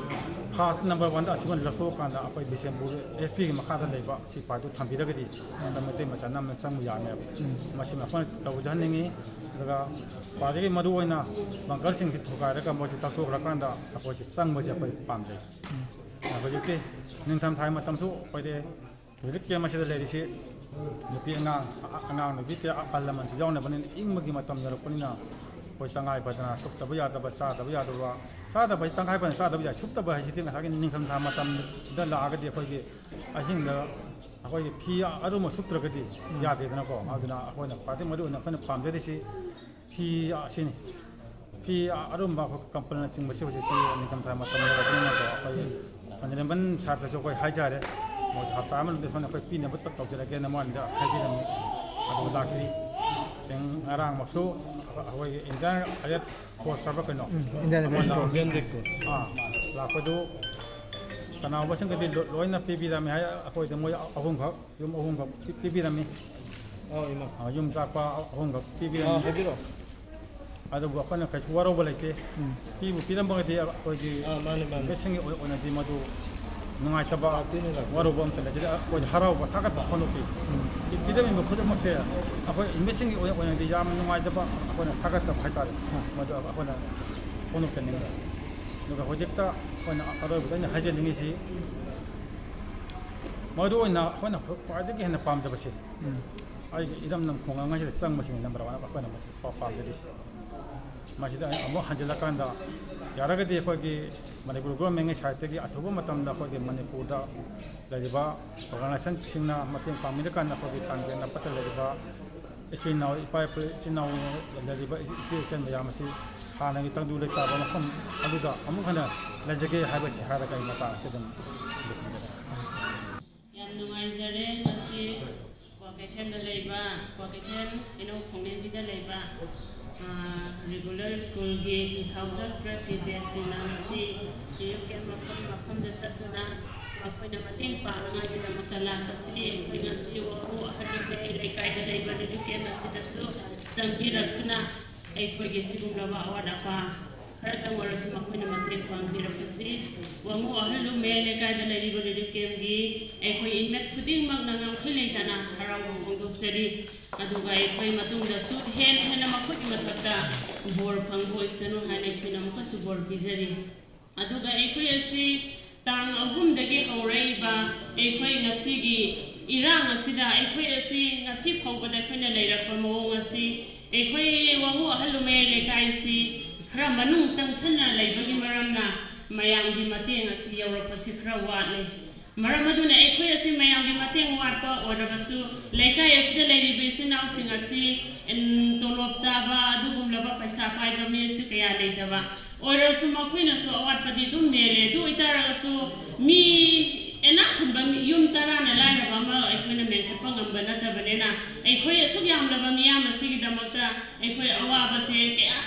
first number one ꯗ ꯑꯁꯤꯃ ꯂꯧꯊꯣꯛꯑꯀꯥꯟꯗ ꯑꯩꯈꯣꯏ ꯕꯤꯁꯦꯝꯄꯨꯔ S P ꯒꯤ ꯃꯈꯥꯗ ꯂꯩꯕ ꯁꯤꯐꯥꯏꯗꯨ ꯊꯝꯕꯤꯔꯒꯗꯤ ꯑꯗ ꯃꯩꯇꯩ ꯃꯆꯥ ꯅꯝꯅ ꯆꯪꯕ ꯌꯥꯅꯦꯕ꯫ ꯃꯁꯤꯃ ꯑꯩꯈꯣꯏꯅ ꯇꯧꯖꯍꯟꯅꯤꯡꯉꯤ꯫ ꯑꯗꯨꯒ ꯈ꯭ꯋꯥꯏꯗꯒꯤ ꯃꯔꯨꯑꯣꯏꯅ ꯕꯪꯀꯔꯁꯤꯡꯁꯤ ꯊꯨꯒꯥꯏꯔꯒ ꯃꯣꯏꯁꯤ ꯂꯧꯊꯣꯛꯈ꯭ꯔꯀꯥꯟꯗ ꯑꯩꯈꯣꯏꯁꯤ ꯆꯪꯕꯁꯦ ꯑꯩꯈꯣꯏ ꯄꯥꯝꯖꯩ꯫ ꯍꯧꯖꯤꯛꯇꯤ ꯅꯤꯡꯊꯝꯊꯥꯒꯤ ꯃꯇꯝꯁꯨ ꯑꯣꯏꯔꯦ꯫ ꯍꯧꯖꯤꯛ camp ꯑꯁꯤꯗ ꯂꯩꯔꯤꯁꯤ ꯅꯨꯄꯤ ꯑꯉꯥꯡ, ꯑ-, ꯑꯉꯥꯡ ꯅꯨꯄꯤ ꯀꯌꯥ, ꯑꯍꯜ ꯂꯃꯟꯁꯨ ꯌꯥꯎꯅꯕꯅꯤꯅ, ꯏꯪꯕꯒꯤ ꯃꯇꯝ ꯌꯧꯔꯛꯄꯅꯤꯅ ꯑꯩꯈꯣꯏ ꯇꯉꯥꯏ ꯐꯗꯅ ꯁꯨꯞꯇꯕ ꯌꯥꯗꯕ, ꯆꯥꯗꯕ ꯌꯥꯗꯕ, ꯆꯥꯗꯕ ꯍꯥꯏ ꯇꯉꯥꯏ ꯐꯗꯅ ꯆꯥꯗꯕ ꯌꯥꯏ, ꯁꯨꯞꯇꯕ ꯍꯥꯏꯁꯤꯗꯤ ꯉꯁꯥꯏꯒꯤ ꯅꯤꯡꯊꯝꯊꯥ ꯃꯇꯝꯗ ꯂꯥꯛꯑꯒꯗꯤ ꯑꯩꯈꯣꯏꯒꯤ ꯑꯍꯤꯡꯗ ꯑꯩꯈꯣꯏꯒꯤ ꯐꯤ ꯑꯔꯨꯝꯕ ꯁꯨꯞꯇ꯭ꯔꯒꯗꯤ ꯌꯥꯗꯦꯗꯅꯀꯣ꯫ ꯑꯗꯨꯅ ꯑꯩꯈꯣꯏꯅ ꯈ꯭ꯋꯥꯏꯗꯒꯤ ꯃꯔꯨ ꯑꯣꯏꯅ ꯑꯩꯈꯣꯏꯅ ꯄꯥꯝꯖꯔꯤꯁꯤ ꯐꯤ ꯑꯁꯤꯅꯤ꯫ ꯐꯤ ꯑꯔꯨꯝꯕ ꯑꯩꯈꯣꯏ ꯀꯝꯄꯜꯅꯆꯤꯡꯕꯁꯤ ꯍꯧꯖꯤꯛꯇꯤ ꯅꯤꯡꯊꯝꯊꯥ ꯃꯇꯝ ꯌꯧꯔꯕꯅꯤꯅꯀꯣ, ꯑꯩꯈꯣꯏ honourable sir ꯗꯁꯨ ꯑꯩꯈꯣꯏ ꯍꯥꯏꯖꯔꯦ, ꯃꯣꯏꯁꯨ ꯍꯞꯇꯥ ꯑꯃ ꯃꯅꯨꯡꯗ ꯁꯣꯏꯅ ꯑꯩꯈꯣꯏ ꯄꯤꯅꯕ ꯇ-, ꯇꯧꯖꯔꯒꯦꯅ ꯃꯣꯏꯅ ꯍꯥꯏꯕꯤꯔꯝꯃꯤ꯫ ꯑꯗꯨ ꯂꯥꯛꯇ꯭ꯔꯤ꯫ ꯉꯔꯥꯡꯃꯛꯁꯨ ꯑꯩꯈꯣꯏꯒꯤ Indian Red Cross ꯍꯥꯏꯕ ꯀꯩꯅꯣ? ꯎꯝ, Indian Red ꯑꯃ Cross꯫ Indian Red Cross꯫ ꯑꯥ, ꯂꯥꯛꯄꯗꯨ ꯀꯅꯥꯒꯨꯝꯕꯁꯤꯡꯒꯤꯗꯤ ꯂꯣ-, ꯂꯣꯏꯅ ꯄꯤꯕꯤꯔꯝꯃꯦ ꯍꯥꯏ, ꯑꯩꯈꯣꯏꯗ ꯃꯣꯏ ꯑꯍꯨꯝꯈꯛ ꯌꯨꯝ ꯑꯍꯨꯝꯈꯛ ꯄꯤ-, ꯄꯤꯕꯤꯔꯝꯃꯤ꯫ ꯑꯧ, ꯏꯃꯥ꯫ ꯑ, ꯌꯨꯝ ꯆꯥꯛꯄ ꯑꯍꯨꯝꯈꯛ ꯄꯤꯕꯤꯔꯝꯃꯤ꯫ ꯑꯥ, ꯍꯥꯏꯕꯤꯔꯣ꯫ ꯑꯗꯨꯕꯨ ꯑꯩꯈꯣꯏꯅ ꯀꯩꯁꯨ ꯋꯥꯔꯧꯕ ꯂꯩꯇꯦ꯫ ꯎꯝ꯫ ꯄꯤꯕꯨ ꯄꯤꯔꯝꯕꯒꯗꯤ ꯑꯩꯈꯣꯏꯒꯤ ꯑꯥ, ꯃꯥꯅꯦ, ꯃꯥꯅꯦ꯫ ꯏꯟꯚꯦꯁꯟꯒꯤ ꯑꯣꯏ-, ꯑꯣꯏꯅꯗꯤ ꯃꯗꯨ ꯅꯨꯡꯉꯥꯏꯇꯕ, ꯂꯥꯛꯇꯣꯏꯅꯦ, ꯂꯥꯛꯇꯣꯏꯅꯦ꯫ ꯋꯥꯔꯧꯕ ꯑꯝꯇ ꯂꯩꯇꯦ꯫ ꯑꯩꯈꯣꯏ ꯍꯔꯥꯎꯕ, ꯊꯥꯒꯠꯄ ꯐꯣꯡꯗꯣꯛꯄꯤ꯫ ꯎꯝ꯫ ꯄꯤ-, ꯄꯤꯔꯝꯃꯤꯕ ꯈꯨꯗꯤꯡꯃꯛꯁꯦ ꯑꯩꯈꯣꯏ ꯏꯟꯚꯦꯁꯟꯒꯤ ꯑꯣꯏ-, ꯑꯣꯏꯅꯗꯤ ꯌꯥꯝꯅ ꯅꯨꯡꯉꯥꯏꯖꯕ, ꯑꯩꯈꯣꯏꯅ ꯊꯥꯒꯠꯆꯕ ꯍꯥꯏꯇꯥꯔꯦ꯫ ꯑꯥ꯫ ꯃꯗꯨ ꯑꯩꯈꯣꯏꯅ ꯐꯣꯡꯗꯣꯛꯆꯅꯤꯡꯉꯤ꯫ ꯑꯗꯨꯒ ꯍꯧꯖꯤꯛꯇ ꯑꯩꯈꯣꯏꯅ ꯑꯔꯣꯏꯕꯗ ꯑꯩꯅ ꯍꯥꯏꯖꯅꯤꯡꯉꯤꯁꯤ, ꯃꯔꯨ ꯑꯣꯏꯅ ꯑꯩꯈꯣꯏꯅ ꯈ꯭ꯋꯥꯏꯗꯒꯤ ꯍꯦꯟꯅ ꯄꯥꯝꯖꯕꯁꯦ, ꯎꯝ꯫ ꯑꯩꯒꯤ ꯏꯔꯝꯗꯝ ꯈꯨꯡꯒꯪ ꯑꯁꯤꯗ ꯆꯪꯕꯁꯤꯅ number one ꯑꯩꯈꯣꯏꯅ ꯃꯁꯤ ꯄꯥ-, ꯄꯥꯝꯖꯔꯤꯁꯤ꯫ ꯃꯁꯤꯗ ꯑꯩ ꯑꯃꯨꯛ ꯍꯟꯖꯤꯜꯂꯀꯥꯟꯗ, ꯌꯥꯔꯒꯗꯤ ꯑꯩꯈꯣꯏꯒꯤ ꯃꯅꯤꯄꯨꯔ government ꯀꯤ side ꯇꯒꯤ ꯑꯊꯨꯕ ꯃꯇꯝꯗ ꯑꯩꯈꯣꯏꯒꯤ ꯃꯅꯤꯄꯨꯔꯗ ꯂꯩꯔꯤꯕ organization ꯁꯤꯡꯅ ꯃꯇꯦꯡ ꯄꯥꯡꯕꯤꯔꯀꯥꯟꯗ ꯑꯩꯈꯣꯏꯒꯤ ꯇꯥꯡꯖꯦꯡ ꯅꯥꯄꯠꯇ ꯂꯩꯔꯤꯕ ꯏꯆꯤꯟ ꯏꯅꯥꯎ, ꯏꯄꯥ ꯏꯄꯨ ꯏꯆꯤꯟ ꯏꯅꯥꯎ ꯂꯩꯖꯔꯤꯕ ꯏꯆꯦ ꯏꯆꯟ ꯃꯌꯥꯝ ꯑꯁꯤ ꯍꯥꯟꯅꯒꯤ ꯇꯪꯗꯨ ꯂꯩꯇꯥꯕ ꯃꯐꯝ ꯑꯗꯨꯗ ꯑꯃꯨꯛ ꯍꯟꯅ ꯂꯩꯖꯒꯦ ꯍꯥꯏꯕꯁꯤ ꯍꯥꯏꯔꯒ ꯑꯩ ꯃꯇꯥꯡ ꯑꯁꯤꯗ ꯑꯗꯨꯝ ꯂꯣꯏꯁꯤꯟꯖꯔꯦ꯫ ꯌꯥꯝ ꯅꯨꯡꯉꯥꯏꯖꯔꯦ꯫ ꯉꯁꯤ ꯀ꯭ꯋꯥꯀꯩꯊꯦꯜꯗ ꯂꯩꯕ, ꯀ꯭ꯋꯥꯀꯩꯊꯦꯜ ꯏꯅꯧ ꯈꯣꯡꯅꯦꯝꯕꯤꯗ ꯂꯩꯕ, ꯑ, regular school ꯒꯤ two thousand twelve ꯀꯤ batch ꯁꯤꯡꯅ ꯉꯁꯤ relief camp ꯃꯐꯝ ꯃꯐꯝꯗ ꯆꯠꯇꯨꯅ ꯃꯈꯣꯏꯅ ꯃꯇꯦꯡ ꯄꯥꯡꯅꯉꯥꯏꯒꯤꯗꯃꯛꯇ ꯂꯥꯛꯄꯁꯤ ꯑꯩꯈꯣꯏ ꯉꯁꯤ ꯋꯥꯉꯨ ꯑꯍꯜ ꯂꯩꯀꯥꯏꯗ ꯂꯩꯕ relief camp ꯑꯁꯤꯗꯁꯨ ꯆꯪꯕꯤꯔꯛꯇꯨꯅ ꯑꯩꯈꯣꯏꯒꯤ ꯁꯤꯒꯨꯝꯂꯕ ꯑꯋꯥꯠ ꯑꯄꯥ ꯈꯔꯇꯪ ꯑꯣꯏꯔꯁꯨ ꯃꯈꯣꯏꯅ ꯃꯇꯦꯡ ꯄꯥꯡꯕꯤꯔꯛꯄꯁꯤ ꯋꯥꯉꯨ ꯑꯍꯜ ꯂꯨꯃꯦ ꯂꯩꯀꯥꯏꯗ ꯂꯩꯔꯤꯕ relief camp ꯀꯤ ꯑꯩꯈꯣꯏ inmate ꯈꯨꯗꯤꯡꯃꯛꯅ ꯉꯝꯈꯩ ꯂꯩꯇꯅ ꯍꯔꯥꯎꯕ ꯐꯣꯡꯗꯣꯛꯆꯔꯤ꯫ ꯑꯗꯨꯒ ꯑꯩꯈꯣꯏ ꯃꯇꯨꯡꯗꯁꯨ ꯍꯦꯟꯅ ꯍꯦꯟꯅ ꯃꯈꯣꯏꯒꯤ ꯃꯊꯛꯇ ꯕꯣꯔ ꯐꯪꯕ ꯑꯣꯏꯁꯅꯨ ꯍꯥꯏꯅ ꯑꯩꯈꯣꯏꯅ ꯑꯃꯨꯛꯀꯁꯨ ꯕꯣꯔ ꯄꯤꯖꯔꯤ꯫ ꯑꯗꯨꯒ ꯑꯩꯈꯣꯏ ꯑꯁꯤ ꯇꯥꯡ ꯑꯍꯨꯝꯗꯒꯤ ꯍꯧꯔꯛꯏꯕ ꯑꯩꯈꯣꯏ ꯉꯁꯤꯒꯤ ꯏꯔꯥꯡ ꯑꯁꯤꯗ ꯑꯩꯈꯣꯏ ꯑꯁꯤ ꯉꯁꯤ ꯐꯥꯎꯕꯗ ꯑꯩꯈꯣꯏꯅ ꯂꯩꯔꯛꯄ ꯃꯑꯣꯡ ꯑꯁꯤ ꯑꯩꯈꯣꯏ ꯋꯥꯉꯨ ꯑꯍꯜ ꯂꯨꯃꯦ ꯂꯩꯀꯥꯏꯁꯤ ꯈꯔ ꯃꯅꯨꯡ ꯆꯪꯁꯤꯟꯅ ꯂꯩꯕꯒꯤ ꯃꯔꯝꯅ ꯃꯌꯥꯝꯒꯤ ꯃꯇꯦꯡ ꯑꯁꯤ ꯌꯧꯔꯛꯄꯁꯤ ꯈꯔ ꯋꯥꯠꯂꯤ꯫ ꯃꯔꯝ ꯑꯗꯨꯅ ꯑꯩꯈꯣꯏ ꯑꯁꯤ ꯃꯌꯥꯝꯒꯤ ꯃꯇꯦꯡ ꯋꯥꯠꯄ ꯑꯣꯏꯔꯕꯁꯨ ꯂꯩꯀꯥꯏ ꯑꯁꯤꯗ ꯂꯩꯔꯤꯕ ꯏꯆꯤꯟ ꯏꯅꯥꯎꯁꯤꯡ ꯑꯁꯤ, ꯎꯝ, ꯇꯣꯂꯣꯞ ꯆꯥꯕ ꯑꯗꯨꯒꯨꯝꯂꯕ ꯄꯩꯁꯥ ꯄꯥꯏꯕ ꯃꯤ ꯑꯁꯤ ꯀꯌꯥ ꯂꯩꯇꯕ ꯑꯣꯏꯔꯁꯨ ꯃꯈꯣꯏꯅꯁꯨ ꯑꯋꯥꯠꯄꯗꯤ ꯑꯗꯨꯝ ꯃꯦꯜꯂꯦ꯫ ꯑꯗꯨ ꯑꯣꯏꯇꯥꯔꯒꯁꯨ ꯃꯤ ꯏꯅꯥꯛ ꯈꯨꯟꯕ ꯃꯤ ꯌꯨꯝ ꯇꯔꯥꯅ ꯂꯥꯏꯔꯕ ꯑꯃ ꯑꯩꯈꯣꯏꯅ ꯃꯦꯟꯈꯠꯄ ꯉꯝꯕ ꯅꯠꯇꯕꯅꯤꯅ ꯑꯩꯈꯣꯏ ꯑꯁꯨꯛ ꯌꯥꯝꯂꯕ ꯃꯤꯌꯥꯝ ꯑꯁꯤꯒꯤꯗꯃꯛꯇ ꯑꯩꯈꯣꯏ ꯑꯋꯥꯕꯁꯦ ꯀꯌꯥ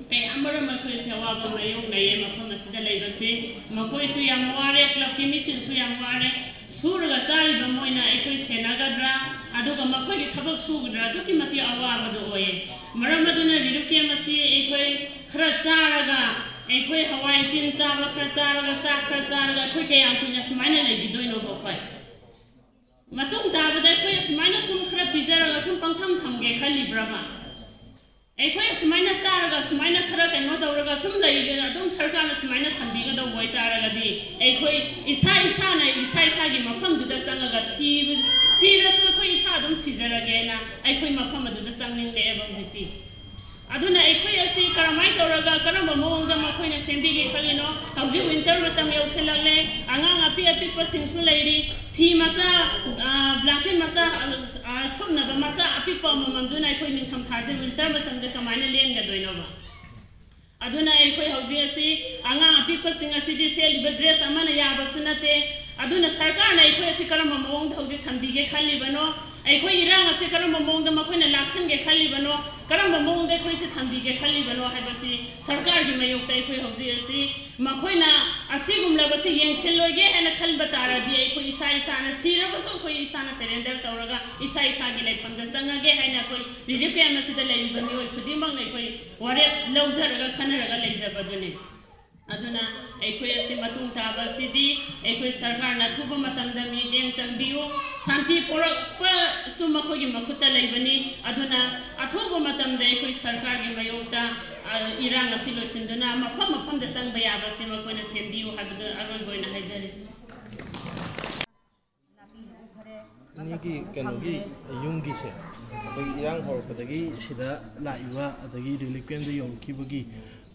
ꯀꯌꯥ ꯃꯔꯨꯝ ꯑꯩꯈꯣꯏꯁꯦ ꯑꯋꯥꯕ ꯃꯥꯌꯣꯛꯅꯩꯌꯦ ꯃꯐꯝ ꯑꯁꯤꯗ ꯂꯩꯕꯁꯦ꯫ ꯃꯈꯣꯏꯁꯨ ꯌꯥꯝ ꯋꯥꯔꯦ, club ꯀꯤ ꯃꯤꯁꯤꯡꯁꯨ ꯌꯥꯝ ꯋꯥꯔꯦ꯫ ꯁꯨꯔꯒ ꯆꯥꯔꯤꯕ ꯃꯣꯏꯅ ꯑꯩꯈꯣꯏ ꯁꯦꯟꯅꯒꯗ꯭ꯔꯥ, ꯑꯗꯨꯒ ꯃꯈꯣꯏꯒꯤ ꯊꯕꯛ ꯁꯨꯒꯗ꯭ꯔꯥ, ꯑꯗꯨꯛꯀꯤ ꯃꯇꯤꯛ ꯑꯋꯥꯕꯗꯣ ꯑꯣꯏꯌꯦ꯫ ꯃꯔꯝ ꯑꯗꯨꯅ relief camp ꯑꯁꯤ ꯑꯩꯈꯣꯏ ꯈꯔ ꯆꯥꯔꯒ, ꯑꯩꯈꯣꯏ ꯍꯋꯥꯏ ꯇꯤꯟ ꯆꯥꯕ ꯈꯔ ꯆꯥꯔꯒ, ꯆꯥꯛ ꯈꯔ ꯆꯥꯔꯒ ꯑꯩꯈꯣꯏ ꯀꯌꯥꯝ ꯀꯨꯏꯅ ꯁꯨꯃꯥꯏꯅ ꯂꯩꯈꯤꯗꯣꯏꯅꯣꯕ ꯑꯩꯈꯣꯏ? ꯃꯇꯨꯡ ꯇꯥꯕꯗ ꯑꯩꯈꯣꯏ ꯑꯁꯨꯃꯥꯏꯅ ꯁꯨꯝ ꯈꯔ ꯄꯤꯖꯔꯒ ꯁꯨꯝ ꯄꯪꯊꯝ ꯊꯝꯒꯦ ꯈꯜꯂꯤꯕ꯭ꯔꯕ? ꯑꯩꯈꯣꯏ ꯑꯁꯨꯃꯥꯏꯅ ꯆꯥꯔꯒ, ꯑꯁꯨꯃꯥꯏꯅ ꯈꯔ ꯀꯩꯅꯣ ꯇꯧꯔꯒ ꯁꯨꯝ ꯂꯩꯒ-, ꯑꯗꯨꯝ ꯁꯔꯀꯥꯔꯅ ꯁꯨꯃꯥꯏꯅ ꯊꯝꯕꯤꯒꯗꯧꯕ ꯑꯣꯏꯇꯥꯔꯒꯗꯤ, ꯑꯩꯈꯣꯏ ꯏꯁꯥ ꯏꯁꯥꯅ ꯏꯁꯥ ꯏꯁꯥꯒꯤ ꯃꯐꯝꯗꯨꯗ ꯆꯪꯉꯒ ꯁꯤ-, ꯁꯤꯔꯁꯨ ꯑꯩꯈꯣꯏ ꯏꯁꯥ ꯑꯗꯨꯝ ꯁꯤꯖꯔꯒꯦꯅ ꯑꯩꯈꯣꯏ ꯃꯐꯝ ꯑꯗꯨꯗ ꯆꯪꯅꯤꯡꯂꯛꯑꯦꯕ ꯍꯧꯖꯤꯛꯇꯤ꯫ ꯑꯗꯨꯅ ꯑꯩꯈꯣꯏ ꯑꯁꯤ ꯀꯔꯝꯍꯥꯏꯅ ꯇꯧꯔꯒ, ꯀꯔꯝꯕ ꯃꯑꯣꯡꯗ ꯃꯈꯣꯏꯅ ꯁꯦꯝꯕꯤꯒꯦ ꯈꯜꯂꯤꯅꯣ? ꯍꯧꯖꯤꯛ winter ꯃꯇꯝ ꯌꯧꯁꯤꯜꯂꯛꯂꯦ, ꯑꯉꯥꯡ ꯑꯄꯤꯛ ꯑꯄꯤꯛꯄꯁꯤꯡꯁꯨ ꯂꯩꯔꯤ꯫ ꯐꯤ ꯃꯆꯥ, ꯕ꯭ꯂꯥꯡꯀꯦꯠ ꯃꯆꯥ, ꯁꯨꯞꯅꯕ ꯃꯆꯥ ꯑꯄꯤꯛꯄ ꯑꯃꯃꯝꯗꯨꯅ ꯑꯩꯈꯣꯏ ꯅꯤꯡꯊꯝ ꯊꯥꯁꯦ, ꯋꯤꯟꯇꯔ ꯃꯇꯝꯗ ꯀꯃꯥꯏꯅ ꯂꯦꯟꯒꯗꯣꯏꯅꯣꯕ? ꯑꯗꯨꯅ ꯑꯩꯈꯣꯏ ꯍꯧꯖꯤꯛ ꯑꯁꯤ ꯑꯉꯥꯡ ꯑꯄꯤꯛꯄꯁꯤꯡ ꯑꯁꯤꯗꯤ ꯁꯦꯠꯂꯤꯕ ꯗ꯭ꯔꯦꯁ ꯑꯃꯅ ꯌꯥꯕꯁꯨ ꯅꯠꯇꯦ꯫ ꯑꯗꯨꯅ ꯁꯔꯀꯥꯔꯅ ꯑꯩꯈꯣꯏ ꯑꯁꯤ ꯀꯔꯝꯕ ꯃꯑꯣꯡꯗ ꯍꯧꯖꯤꯛ ꯊꯝꯕꯤꯒꯦ ꯈꯜꯂꯤꯕꯅꯣ? ꯑꯩꯈꯣꯏ ꯏꯔꯥꯡ ꯑꯁꯤ ꯀꯔꯝꯕ ꯃꯑꯣꯡꯗ ꯃꯈꯣꯏꯅ ꯂꯥꯛꯁꯤꯟꯒꯦ ꯈꯜꯂꯤꯕꯅꯣ? ꯀꯔꯝꯕ ꯃꯑꯣꯡꯗ ꯑꯩꯈꯣꯏꯁꯤ ꯊꯝꯕꯤꯒꯦ ꯈꯜꯂꯤꯕꯅꯣ ꯍꯥꯏꯕꯁꯤ ꯁꯔꯀꯥꯔꯒꯤ ꯃꯥꯌꯣꯛꯇ ꯑꯩꯈꯣꯏ ꯍꯧꯖꯤꯛ ꯑꯁꯤ ꯃꯈꯣꯏꯅ ꯑꯁꯤꯒꯨꯝꯂꯕꯁꯤ ꯌꯦꯡꯁꯤꯜꯂꯣꯏꯒꯦ ꯍꯥꯏꯅ ꯈꯟꯕ ꯇꯥꯔꯗꯤ ꯑꯩꯈꯣꯏ ꯏꯁꯥ ꯏꯁꯥꯅ ꯁꯤꯔꯕꯁꯨ ꯑꯩꯈꯣꯏ ꯏꯁꯥꯅ ꯁꯔꯦꯟꯗꯔ ꯇꯧꯔꯒ ꯏꯁꯥ ꯏꯁꯥꯒꯤ ꯂꯩꯐꯝꯗ ꯆꯪꯉꯒꯦ ꯍꯥꯏꯅ ꯑꯩꯈꯣꯏ ꯔꯤꯂꯤꯐ ꯀꯦꯝꯞ ꯑꯁꯤꯗ ꯂꯩꯔꯤꯕ ꯃꯤꯑꯣꯏ ꯈꯨꯗꯤꯡꯃꯛꯅ ꯑꯩꯈꯣꯏ ꯋꯥꯔꯦꯞ ꯂꯧꯖꯔꯒ ꯈꯟꯅꯔꯒ ꯂꯩꯖꯕꯗꯨꯅꯤ꯫ ꯑꯗꯨꯅ ꯑꯩꯈꯣꯏ ꯑꯁꯤ ꯃꯇꯨꯡ ꯇꯥꯕ ꯑꯁꯤꯗꯤ ꯑꯩꯈꯣꯏ ꯁꯔꯀꯥꯔꯅ ꯑꯊꯨꯕ ꯃꯇꯝꯗ ꯃꯤꯠꯌꯦꯡ ꯆꯪꯕꯤꯌꯨ꯫ ꯁꯥꯟꯇꯤ ꯄꯣꯔꯛꯄꯁꯨ ꯃꯈꯣꯏꯒꯤ ꯃꯈꯨꯠꯇ ꯂꯩꯕꯅꯤ꯫ ꯑꯗꯨꯅ ꯑꯊꯨꯕ ꯃꯇꯝꯗ ꯑꯩꯈꯣꯏ ꯁꯔꯀꯥꯔꯒꯤ ꯃꯥꯌꯣꯛꯇ, ꯑ, ꯏꯔꯥꯡ ꯑꯁꯤ ꯂꯣꯏꯁꯤꯟꯗꯨꯅ ꯃꯐꯝ ꯃꯐꯝꯗ ꯆꯪꯕ ꯌꯥꯕ ꯑꯁꯤ ꯃꯈꯣꯏꯅ ꯁꯦꯝꯕꯤꯌꯨ ꯍꯥꯏꯕꯗꯨ ꯑꯔꯣꯏꯕ ꯑꯣꯏꯅ ꯍꯥꯏꯖꯔꯤ꯫ ꯏꯅꯦꯒꯤ ꯀꯩꯅꯣꯒꯤ ꯌꯨꯝꯒꯤꯁꯦ ꯑꯩꯈꯣꯏꯒꯤ ꯏꯔꯥꯡ ꯍꯧꯔꯛꯄꯗꯒꯤ ꯁꯤꯗ ꯂꯥꯛꯏꯕ ꯑꯗꯒꯤ ꯔꯤꯂꯤꯐ ꯀꯦꯝꯞꯇ ꯌꯧꯔꯛꯈꯤꯕꯒꯤ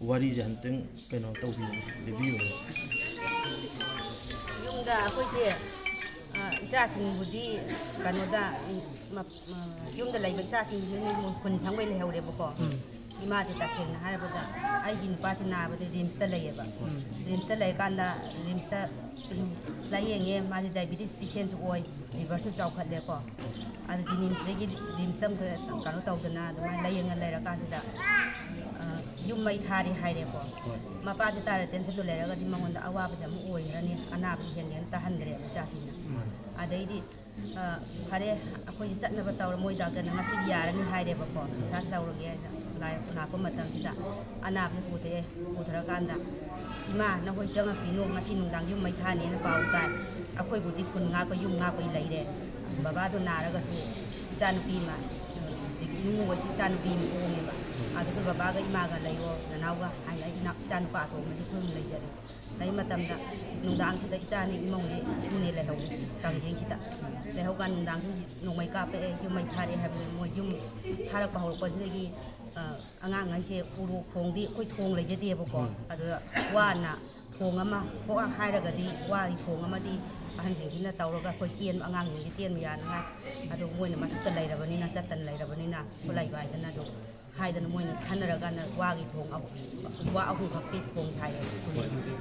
ꯋꯥꯔꯤꯁꯦ ꯑꯝꯇꯪ ꯀꯩꯅꯣ ꯇꯧꯕꯤꯌꯨ, ꯂꯤꯕꯤꯌꯨ꯫ ꯌꯨꯝꯗ ꯑꯩꯈꯣꯏꯁꯦ, ꯑ, ꯏꯆꯥꯁꯤꯡꯕꯨꯗꯤ ꯀꯩꯅꯣꯗ, ꯎꯝ, ꯃ-, ꯑ, ꯌꯨꯝꯗ ꯂꯩꯕ ꯏꯆꯥꯁꯤꯡꯁꯤꯅ ꯈꯨꯟ ꯁꯪꯕꯩ ꯂꯩꯍꯧꯔꯦꯕꯀꯣ꯫ ꯏꯃꯥꯁꯦ ꯇꯁꯦꯡꯅ ꯍꯥꯏꯔꯕꯗ ꯑꯩꯒꯤ ꯅꯨꯄꯥꯁꯦ ꯅꯥꯕꯗ ꯔꯤꯝꯁꯇ ꯂꯩꯌꯦꯕ꯫ ꯔꯤꯝꯁꯇ ꯂꯩꯔꯀꯥꯟꯗ ꯔꯤꯝꯁꯇ, ꯎꯝ, ꯂꯥꯏꯌꯦꯡꯉꯦ꯫ ꯃꯥꯁꯦ ꯗꯥꯏꯕꯤꯇꯤꯁ ꯄꯦꯁꯦꯟꯁꯨ ꯑꯣꯏ, ꯂꯤꯚꯔꯁꯨ ꯆꯥꯎꯈꯠꯂꯦꯀꯣ꯫ ꯑꯗꯨ ꯖꯤꯅꯤꯝꯁꯇꯒꯤ ꯔꯤꯝꯁꯇ ꯑꯃꯨꯛ ꯀꯩꯅꯣ ꯇꯧꯗꯅ ꯑꯗꯨꯃꯥꯏꯅ ꯂꯥꯏꯌꯦꯡꯉ ꯂꯩꯔꯀꯥꯟꯁꯤꯗ, ꯑ, ꯌꯨꯝ ꯃꯩ ꯊꯥꯔꯦ ꯍꯥꯏꯔꯦꯀꯣ꯫ ꯃꯄꯥꯁꯦ ꯇꯥꯔ ꯇꯦꯟꯁꯟꯗꯣ ꯂꯩꯔꯒꯗꯤ ꯃꯉꯣꯟꯗ ꯑꯋꯥꯕꯁꯦ ꯑꯃꯨꯛ ꯑꯣꯏꯈ꯭ꯔꯅꯤ, ꯑꯅꯥꯕꯁꯦ ꯍꯦꯟꯅ ꯍꯦꯟꯅ ꯇꯥꯍꯟꯗ꯭ꯔꯦꯕ ꯏꯆꯥꯁꯤꯡꯅ꯫ ꯑꯗꯩꯗꯤ, ꯑ, ꯐꯔꯦ, ꯑꯩꯈꯣꯏꯁꯦ ꯆꯠꯅꯕ ꯇꯧꯔ ꯃꯣꯏ ꯗꯥꯛꯇꯔꯅ ꯉꯁꯤꯗꯤ ꯌꯥꯔꯅꯤ ꯍꯥꯏꯔꯦꯕꯀꯣ꯫ ꯗꯤꯁꯆꯥꯔꯖ ꯇꯧꯔꯒꯦ ꯍꯥꯏꯅ ꯂꯥꯏ-, ꯂꯥꯛꯄ ꯃꯇꯝꯁꯤꯗ ꯑꯅꯥꯕꯁꯦ ꯄꯨꯊꯣꯛꯑꯦ꯫ ꯄꯨꯊꯔꯀꯥꯟꯗ, "ꯏꯃꯥ, ꯅꯈꯣꯏ ꯆꯪꯉꯛꯄꯤꯅꯣ, ꯉꯁꯤ ꯅꯨꯡꯗꯥꯡ ꯌꯨꯝ ꯃꯩ ꯊꯥꯅꯦꯅ ꯄꯥꯎ ꯇꯥꯏ꯫ ꯑꯩꯈꯣꯏꯕꯨꯗꯤ ꯈꯨꯟ ꯉꯥꯛꯄ, ꯌꯨꯝ ꯉꯥꯛꯄꯒꯤ ꯂꯩꯔꯦ꯫ ꯕꯕꯥꯗꯣ ꯅꯥꯔꯒꯁꯨ ꯏꯆꯥꯅꯨꯄꯤ ꯑꯃ, ꯍꯧꯖꯤꯛ ꯏꯃꯨꯡ ꯑꯣꯏꯁꯤ ꯏꯆꯥꯅꯨꯄꯤ ꯑꯃ ꯄꯣꯛꯑꯦꯕ꯫ ꯑꯗꯨ ꯑꯩꯈꯣꯏ ꯕꯕꯥꯒ ꯏꯃꯥꯒ ꯂꯩꯌꯣ, ꯅꯅꯥꯎꯒ" ꯍꯥꯏꯅ ꯑꯩ ꯏꯅꯥꯎ-, ꯏꯆꯥꯅꯨꯄꯥ ꯑꯇꯣꯝꯕꯁꯦ ꯑꯩꯈꯣꯏ ꯑꯍꯨꯝ ꯂꯩꯖꯔꯦ꯫ ꯂꯩ ꯃꯇꯝꯗ ꯅꯨꯡꯗꯥꯡꯁꯤꯗ ꯏꯆꯥꯅꯤ ꯏꯃꯧꯅꯤ ꯏꯁꯨꯅꯦ ꯂꯩꯍꯧꯔꯦ ꯀꯥꯡꯖꯦꯡꯁꯤꯗ꯫ ꯂꯩꯍꯧꯀꯥꯟ ꯅꯨꯡꯗꯥꯡꯁꯤ ꯅꯣꯡꯃꯩ ꯀꯥꯞꯄꯛꯑꯦ, ꯌꯨꯝ ꯃꯩ ꯊꯥꯔꯛꯑꯦ ꯍꯥꯏꯕꯗꯨ ꯃꯣꯏ ꯌꯨꯝ ꯊꯥꯔꯛꯄ ꯍꯧꯔꯛꯄꯁꯤꯗꯒꯤ, ꯑ, ꯑꯉꯥꯡꯈꯩꯁꯦ ꯎꯔꯣꯛ ꯊꯣꯡꯗꯤ ꯑꯩꯈꯣꯏ ꯊꯣꯡ ꯂꯩꯖꯗꯦꯕꯀꯣ꯫ ꯑꯗꯨꯗ ꯋꯥꯅ ꯊꯣꯡ ꯑꯃ ꯀꯣꯛ ꯍꯥꯏꯔꯒꯗꯤ ꯋꯥꯒꯤ ꯊꯣꯡ ꯑꯃꯗꯤ ꯑꯍꯟꯁꯤꯡꯁꯤꯅ ꯇꯧꯔꯒ ꯑꯩꯈꯣꯏ ꯆꯦꯟꯕ, ꯑꯉꯥꯡꯁꯤꯡꯁꯤ ꯆꯦꯟꯕ ꯌꯥꯅꯉꯥꯏ꯫ ꯑꯗꯨ ꯃꯣꯏꯅ ꯃꯊꯛꯇ ꯂꯩꯔꯕꯅꯤꯅ, ꯆꯠꯇꯅ ꯂꯩꯔꯕꯅꯤꯅ, ꯈꯨꯠꯂꯥꯏ ꯋꯥꯏꯗꯅ ꯑꯗꯨ ꯍꯥꯏꯗꯅ ꯃꯣꯏꯅ ꯈꯟꯅꯔꯀꯥꯟꯗ ꯋꯥꯒꯤ ꯊꯣꯡ ꯑꯍꯨꯝ, ꯋꯥ ꯑꯍꯨꯝꯈꯛꯀꯤ ꯊꯣꯡ ꯁꯥꯏꯌꯦꯕ ꯈꯨꯟꯗꯣꯡꯁꯤꯡꯁꯦ꯫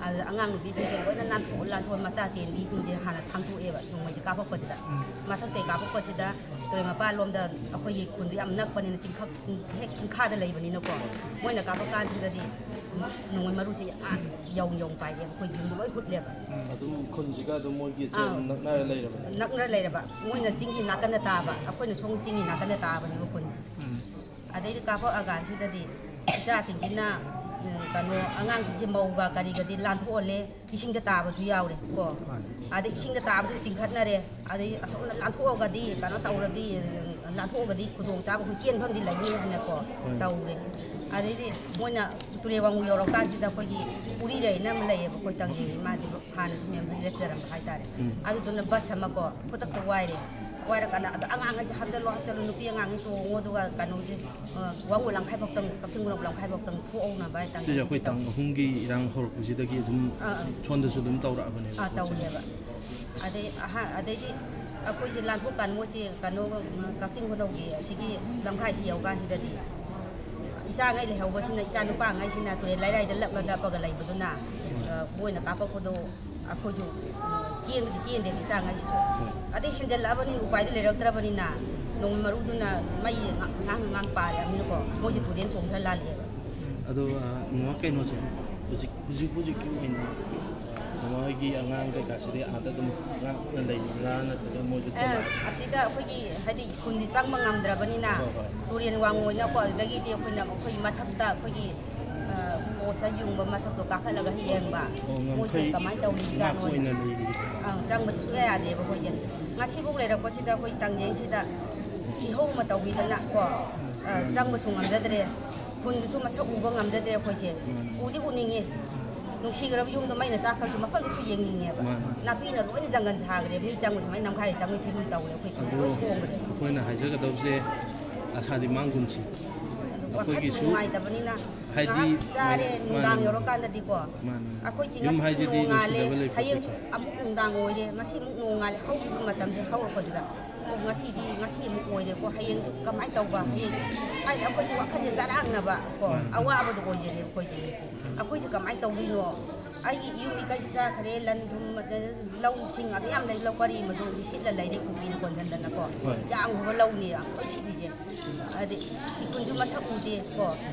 ꯑꯗꯨꯗ ꯑꯉꯥꯡ ꯅꯨꯄꯤꯁꯤꯡꯁꯦ ꯂꯣꯏꯅ ꯅꯥꯟꯊꯣꯛ ꯂꯥꯟꯊꯣꯛ, ꯃꯆꯥ ꯆꯦꯟꯕꯤꯁꯤꯡꯁꯦ ꯍꯥꯟꯅ ꯊꯥꯡꯗꯣꯛꯑꯦꯕ ꯅꯣꯡꯃꯩꯁꯦ ꯀꯥꯞꯄꯛꯄꯁꯤꯗ꯫ ꯎꯝ꯫ ꯃꯊꯛꯇꯩ ꯀꯥꯞꯄꯛꯄꯁꯤꯗ ꯇꯨꯔꯦꯜ ꯃꯄꯥꯟꯂꯣꯝꯗ ꯑꯩꯈꯣꯏꯒꯤ ꯈꯨꯟꯗꯣ ꯌꯥꯝ ꯅꯛꯄꯅꯤꯅ, ꯆꯤꯡꯈꯛ ꯍꯦꯛ ꯆꯤꯡꯈꯥꯗ ꯂꯩꯕꯅꯤꯅꯀꯣ, ꯃꯣꯏꯅ ꯀꯥꯞꯄꯛ ꯀꯥꯟꯁꯤꯗꯗꯤ ꯅꯣꯡꯃꯩ ꯃꯔꯨꯁꯦ ꯑꯥ ꯌꯧ ꯌꯧ ꯄꯥꯏꯔꯦꯕ, ꯑꯩꯈꯣꯏ ꯌꯨꯝꯗꯣ ꯂꯣꯏ ꯍꯨꯠꯂꯦꯕ꯫ ꯑꯗꯨꯝ ꯈꯨꯟꯁꯤꯒ ꯑꯗꯨꯝ ꯃꯣꯏꯒꯤꯁꯦ ꯑꯥ꯫ ꯅꯛꯅꯔ ꯂꯩꯔꯕꯅꯦ꯫ ꯅꯛꯅꯔ ꯂꯩꯔꯕ, ꯃꯣꯏꯅ ꯆꯤꯡꯒꯤ ꯅꯥꯀꯟꯗ ꯇꯥꯕ, ꯑꯩꯈꯣꯏꯅ ꯁꯣꯝꯒꯤ ꯆꯤꯡꯒꯤ ꯅꯥꯀꯟꯗ ꯇꯥꯕꯅꯦꯕ ꯈꯨꯟꯁꯦ꯫ ꯎꯝ꯫ ꯑꯗꯩꯗꯤ ꯀꯥꯞꯄꯛꯑꯀꯥꯟꯁꯤꯗꯗꯤ ꯏꯆꯥꯁꯤꯡꯁꯤꯅ, ꯎꯝ, ꯀꯩꯅꯣ, ꯑꯉꯥꯡꯁꯤꯡꯁꯦ ꯃꯧꯒ ꯀꯔꯤꯒꯗꯤ ꯂꯥꯟꯊꯣꯛꯍꯜꯂꯦ, ꯏꯁꯤꯡꯗ ꯇꯥꯕꯁꯨ ꯌꯥꯎꯔꯦ ꯀꯣ꯫ ꯍꯣꯏ꯫ ꯑꯗꯩ ꯏꯁꯤꯡꯗ ꯇꯥꯕꯗꯨ ꯆꯤꯡꯈꯠꯅꯔꯦ, ꯑꯗꯩ ꯑꯁꯣꯝꯗ ꯂꯥꯟꯊꯣꯛꯑꯒꯗꯤ, ꯀꯩꯅꯣ ꯇꯧꯔꯗꯤ, ꯂꯥꯟꯊꯣꯛꯑꯒꯗꯤ ꯈꯨꯗꯣꯡꯆꯥꯕ ꯑꯩꯈꯣꯏ ꯆꯦꯟꯐꯝꯗꯤ ꯂꯩꯅꯤ ꯍꯥꯏꯅꯀꯣ ꯍꯣꯏ꯫ ꯇꯧꯔꯦ꯫ ꯑꯗꯩꯗꯤ ꯃꯣꯏꯅ ꯇꯨꯔꯦꯜ ꯋꯥꯡꯉꯨ ꯌꯧꯔꯀꯥꯟꯁꯤꯗ ꯑꯩꯈꯣꯏꯒꯤ ꯎꯔꯤꯔꯩꯅ ꯑꯃ ꯂꯩꯌꯦꯕ, ꯑꯩꯈꯣꯏ ꯇꯥꯡꯖꯩꯒꯤ, ꯃꯥꯗꯤ ꯍꯥꯟꯅꯁꯨ ꯃꯦꯝꯕꯔ ꯂꯦꯞꯆꯔꯝꯕ ꯍꯥꯏꯇꯥꯔꯦ꯫ ꯎꯝ꯫ ꯑꯗꯨꯗꯨꯅ ꯕꯁ ꯑꯃꯀꯣ ꯈꯨꯗꯛꯇ ꯋꯥꯏꯔꯦ꯫ ꯋꯥꯏꯔꯀꯥꯟꯗ ꯑꯗꯣ ꯑꯉꯥꯡꯈꯩꯁꯦ ꯍꯥꯞꯆꯜꯂꯣ, ꯍꯥꯞꯆꯜꯂꯣ, ꯅꯨꯄꯤ ꯑꯉꯥꯡꯅꯤ ꯇꯣꯡꯉꯣ, ꯑꯗꯨꯒ ꯀꯩꯅꯣꯁꯦ, ꯑ, ꯋꯥꯡꯉꯨ ꯂꯝꯈꯥꯏ ꯐꯥꯎꯇꯪ, ꯀꯛꯆꯤꯡ ꯈꯨꯅꯧ ꯂꯝꯈꯥꯏ ꯐꯥꯎꯇꯪ ꯊꯣꯛꯍꯧꯅꯕ ꯍꯥꯏ ꯇꯥꯡꯖꯩ꯫ ꯁꯤꯁꯦ ꯑꯩꯈꯣꯏ ꯇꯥꯡ ꯑꯍꯨꯝꯒꯤ ꯏꯔꯥꯡ ꯍꯧꯔꯛꯄꯁꯤꯗꯒꯤ ꯑꯗꯨꯝ ꯑꯥ, ꯑꯥ꯫ ꯁꯣꯝꯗꯁꯨ ꯑꯗꯨꯝ ꯇꯧꯔꯛꯑꯕꯅꯦꯕ ꯑꯥ, ꯄꯣꯠꯁꯦ꯫ ꯇꯧꯔꯦꯕ꯫ ꯑꯗꯩ ꯑꯍ-, ꯑꯗꯩꯗꯤ ꯑꯩꯈꯣꯏꯁꯦ ꯂꯥꯟꯊꯣꯛꯀꯥꯟ ꯃꯣꯏꯁꯦ ꯀꯩꯅꯣ, ꯀꯛꯆꯤꯡ ꯈꯨꯅꯧꯒꯤ ꯑꯁꯤꯒꯤ ꯂꯝꯈꯥꯏꯁꯤ ꯌꯧꯀꯥꯟꯁꯤꯗꯗꯤ ꯏꯆꯥꯉꯩ ꯂꯩꯍꯧꯕꯁꯤꯅ, ꯏꯆꯥ ꯅꯨꯄꯥꯉꯩꯁꯤꯅ ꯇꯨꯔꯦꯜ ꯂꯩꯔꯥꯏꯗ ꯂꯞꯂ ꯂꯞꯄꯒ ꯂꯩꯕꯗꯨꯅ, ꯑ, ꯃꯣꯏꯅ ꯀꯥꯞꯄꯛꯄꯗꯣ ꯑꯩꯈꯣꯏꯁꯨ, ꯎꯝ, ꯆꯦꯟꯕꯗꯤ ꯆꯦꯟꯗꯦꯕ ꯏꯆꯥꯉꯩꯁꯤꯁꯨ꯫ ꯍꯣꯏ꯫ ꯑꯗꯩ ꯍꯦꯟꯖꯜꯂꯛꯑꯕꯅꯤꯅ ꯎꯄꯥꯏꯗꯤ ꯂꯩꯔꯛꯇ꯭ꯔꯕꯅꯤꯅ ꯅꯣꯡꯃꯩ ꯃꯔꯨꯗꯨꯅ ꯃꯩ ꯉꯥꯡ ꯉꯥꯡ ꯄꯥꯜꯂꯛꯑꯕꯅꯤꯅꯀꯣ, ꯃꯣꯏꯁꯦ ꯇꯨꯔꯦꯜ ꯆꯣꯡꯊꯔ ꯂꯥꯜꯂꯛꯑꯦꯕ꯫ ꯑꯗꯣ, ꯑ, ꯃꯃꯥ, ꯀꯩꯅꯣꯁꯦ, ꯍꯧꯖꯤꯛ, ꯍꯧꯖꯤꯛ ꯍꯧꯖꯤꯛꯀꯤ ꯑꯣꯏꯅ ꯃꯃꯥ ꯍꯣꯏꯒꯤ ꯑꯉꯥꯡ ꯀꯩꯀꯥꯁꯤꯗꯤ ꯑꯥꯗ ꯑꯗꯨꯝ ꯉꯥꯛꯅ ꯂꯩꯕ꯭ꯔꯥ, ꯅꯠꯇ꯭ꯔꯒ ꯃꯣꯏꯁꯨ ꯑ, ꯊꯣꯛꯂꯛ- ꯑꯁꯤꯗ ꯑꯩꯈꯣꯏꯒꯤ, ꯍꯥꯏꯗꯤ, ꯈꯨꯟꯗꯤ ꯆꯪꯕ ꯉꯝꯗ꯭ꯔꯕꯅꯤꯅ, ꯍꯣꯏ, ꯍꯣꯏ꯫ ꯇꯨꯔꯦꯜ ꯋꯥꯡ ꯑꯣꯏꯅꯀꯣ, ꯑꯗꯨꯗꯒꯤꯗꯤ ꯑꯩꯈꯣꯏꯅ, ꯑꯩꯈꯣꯏ ꯃꯊꯛꯇ ꯑꯩꯈꯣꯏꯒꯤ, ꯑ, ꯄꯣꯁꯇ ꯌꯨꯡꯕ ꯃꯊꯛꯇꯣ ꯀꯥꯈꯠꯂꯒ ꯌꯦꯡꯕ, ꯑꯣ, ꯃꯣꯏꯁꯦ ꯉꯝꯈꯩ ꯀꯃꯥꯏꯅ ꯇꯧꯔꯤꯖꯥꯠꯅꯣꯅ꯫ ꯉꯥꯛꯄ ꯑꯣꯏꯅ ꯂꯩꯔꯤꯕ꯫ ꯑꯪ, ꯆꯪꯕꯗꯤ ꯁꯨꯡꯌꯥ ꯌꯥꯗꯦꯕ ꯑꯩꯈꯣꯏꯁꯦ꯫ ꯉꯁꯤꯐꯥꯎ ꯂꯩꯔꯛꯄꯁꯤꯗ ꯑꯩꯈꯣꯏ ꯇꯥꯡꯖꯩꯁꯤꯗ ꯏꯍꯧ ꯑꯃ ꯇꯧꯕꯤꯗꯅ ꯀꯣ, ꯑ, ꯆꯪꯕꯁꯨ ꯉꯝꯖꯗ꯭ꯔꯦ꯫ ꯈꯨꯟꯗꯨꯁꯨ ꯃꯁꯛ ꯎꯕ ꯉꯝꯖꯗ꯭ꯔꯦ ꯑꯩꯈꯣꯏꯁꯦ꯫ ꯎꯝ꯫ ꯎꯗꯤ ꯎꯅꯤꯡꯉꯤ꯫ ꯅꯨꯡꯁꯤꯈ꯭ꯔꯕ ꯌꯨꯝꯗꯣ ꯃꯩꯅ ꯆꯥꯈ꯭ꯔꯁꯨ ꯃꯐꯝꯗꯨꯁꯨ ꯌꯦꯡꯅꯤꯡꯉꯦꯕ꯫ ꯃꯥꯅꯤ꯫ ꯅꯥꯄꯤꯅ ꯂꯣꯏꯅ ꯖꯪꯒꯜ ꯁꯥꯈ꯭ꯔꯦ꯫ ꯃꯤ ꯆꯪꯕꯗꯤ ꯃꯩ ꯅꯝꯈꯥꯏꯔ ꯆꯪꯕꯒꯤ ꯐꯤꯕꯝ ꯇꯧꯔꯦ ꯑꯩꯈꯣꯏ ꯈꯨꯟ ꯑꯗꯣ ꯂꯣꯏ ꯁꯣꯡꯈ꯭ꯔꯦ꯫ ꯑꯩꯈꯣꯏꯅ ꯍꯥꯏꯖꯒꯗꯧꯕꯁꯦ ꯑꯁꯥꯗꯤ ꯃꯥꯡꯒꯨꯝꯁꯤ꯫ ꯑꯗꯨ ꯋꯥꯈꯜ ꯑꯩꯈꯣꯏꯒꯤꯁꯨ ꯅꯨꯡꯉꯥꯏꯇꯕꯅꯤꯅ ꯍꯥꯏꯗꯤ ꯉꯥꯏꯍꯥꯛ ꯆꯥꯔꯦ, ꯃꯥꯅꯦ, ꯅꯨꯡꯗꯥꯡ ꯃꯥꯅꯦ꯫ ꯌꯧꯔꯀꯥꯟꯗꯗꯤꯀꯣ꯫ ꯃꯥꯅꯦ꯫ ꯑꯩꯈꯣꯏꯁꯦ ꯌꯨꯝ ꯉꯁꯤꯁꯨ ꯍꯥꯏꯁꯤꯗꯤ ꯅꯣꯡꯉꯥꯜꯂꯦ, ꯅꯨꯡꯁꯤꯗꯕ ꯂꯩꯄꯣꯠꯇꯦꯀꯣ꯫ ꯍꯌꯦꯡꯁꯨ ꯑꯃꯨꯛ ꯅꯨꯡꯗꯥꯡ ꯑꯣꯏꯔꯦ, ꯉꯁꯤꯃꯨꯛ ꯅꯣꯡꯉꯥꯜꯂꯦ꯫ ꯍꯧꯈꯤꯕ ꯃꯇꯝꯁꯦ ꯍꯧꯔꯛꯄꯗꯨꯗ, ꯑꯣ, ꯉꯁꯤꯗꯤ, ꯉꯁꯤ ꯑꯃꯨꯛ ꯑꯣꯏꯔꯦꯀꯣ, ꯍꯌꯦꯡꯁꯨ ꯀꯃꯥꯏꯅ ꯇꯧꯕ? ꯍꯌꯦꯡ ꯍꯥꯏꯗꯤ ꯑꯩꯈꯣꯏꯁꯦ ꯋꯥꯈꯜꯁꯦ ꯆꯔꯥꯡꯅꯕ ꯀꯣ, ꯃꯥꯅꯦ꯫ ꯑꯋꯥꯕꯗꯣ ꯑꯣꯏꯖꯔꯦ ꯑꯩꯈꯣꯏꯁꯦ꯫ ꯑꯩꯈꯣꯏꯁꯦ ꯀꯃꯥꯏꯅ ꯇꯧꯗꯣꯏꯅꯣ? ꯑꯩꯒꯤ ꯏꯌꯨꯝ ꯏꯀꯩꯁꯨ ꯆꯥꯈ꯭ꯔꯦ, ꯂꯟ ꯊꯨꯝ, ꯑꯗꯩ ꯂꯧꯁꯤꯡ ꯑꯗꯨ ꯌꯥꯝ ꯂꯩ, ꯂꯧ ꯄꯔꯤ ꯑꯃꯗꯣ ꯁꯤꯠꯂ ꯂꯩꯔꯦ, ꯀꯨꯀꯤꯅ ꯀꯣꯟꯁꯤꯟꯗꯅꯀꯣ꯫ ꯍꯣꯏ꯫ ꯌꯥꯝꯈ꯭ꯔꯕ ꯂꯧꯅꯤ ꯑꯩꯈꯣꯏ ꯁꯤꯠꯂꯤꯁꯦ꯫ ꯑꯗꯩ ꯏꯈꯨꯟꯁꯨ ꯃꯁꯛ ꯎꯗꯦ ꯀꯣ꯫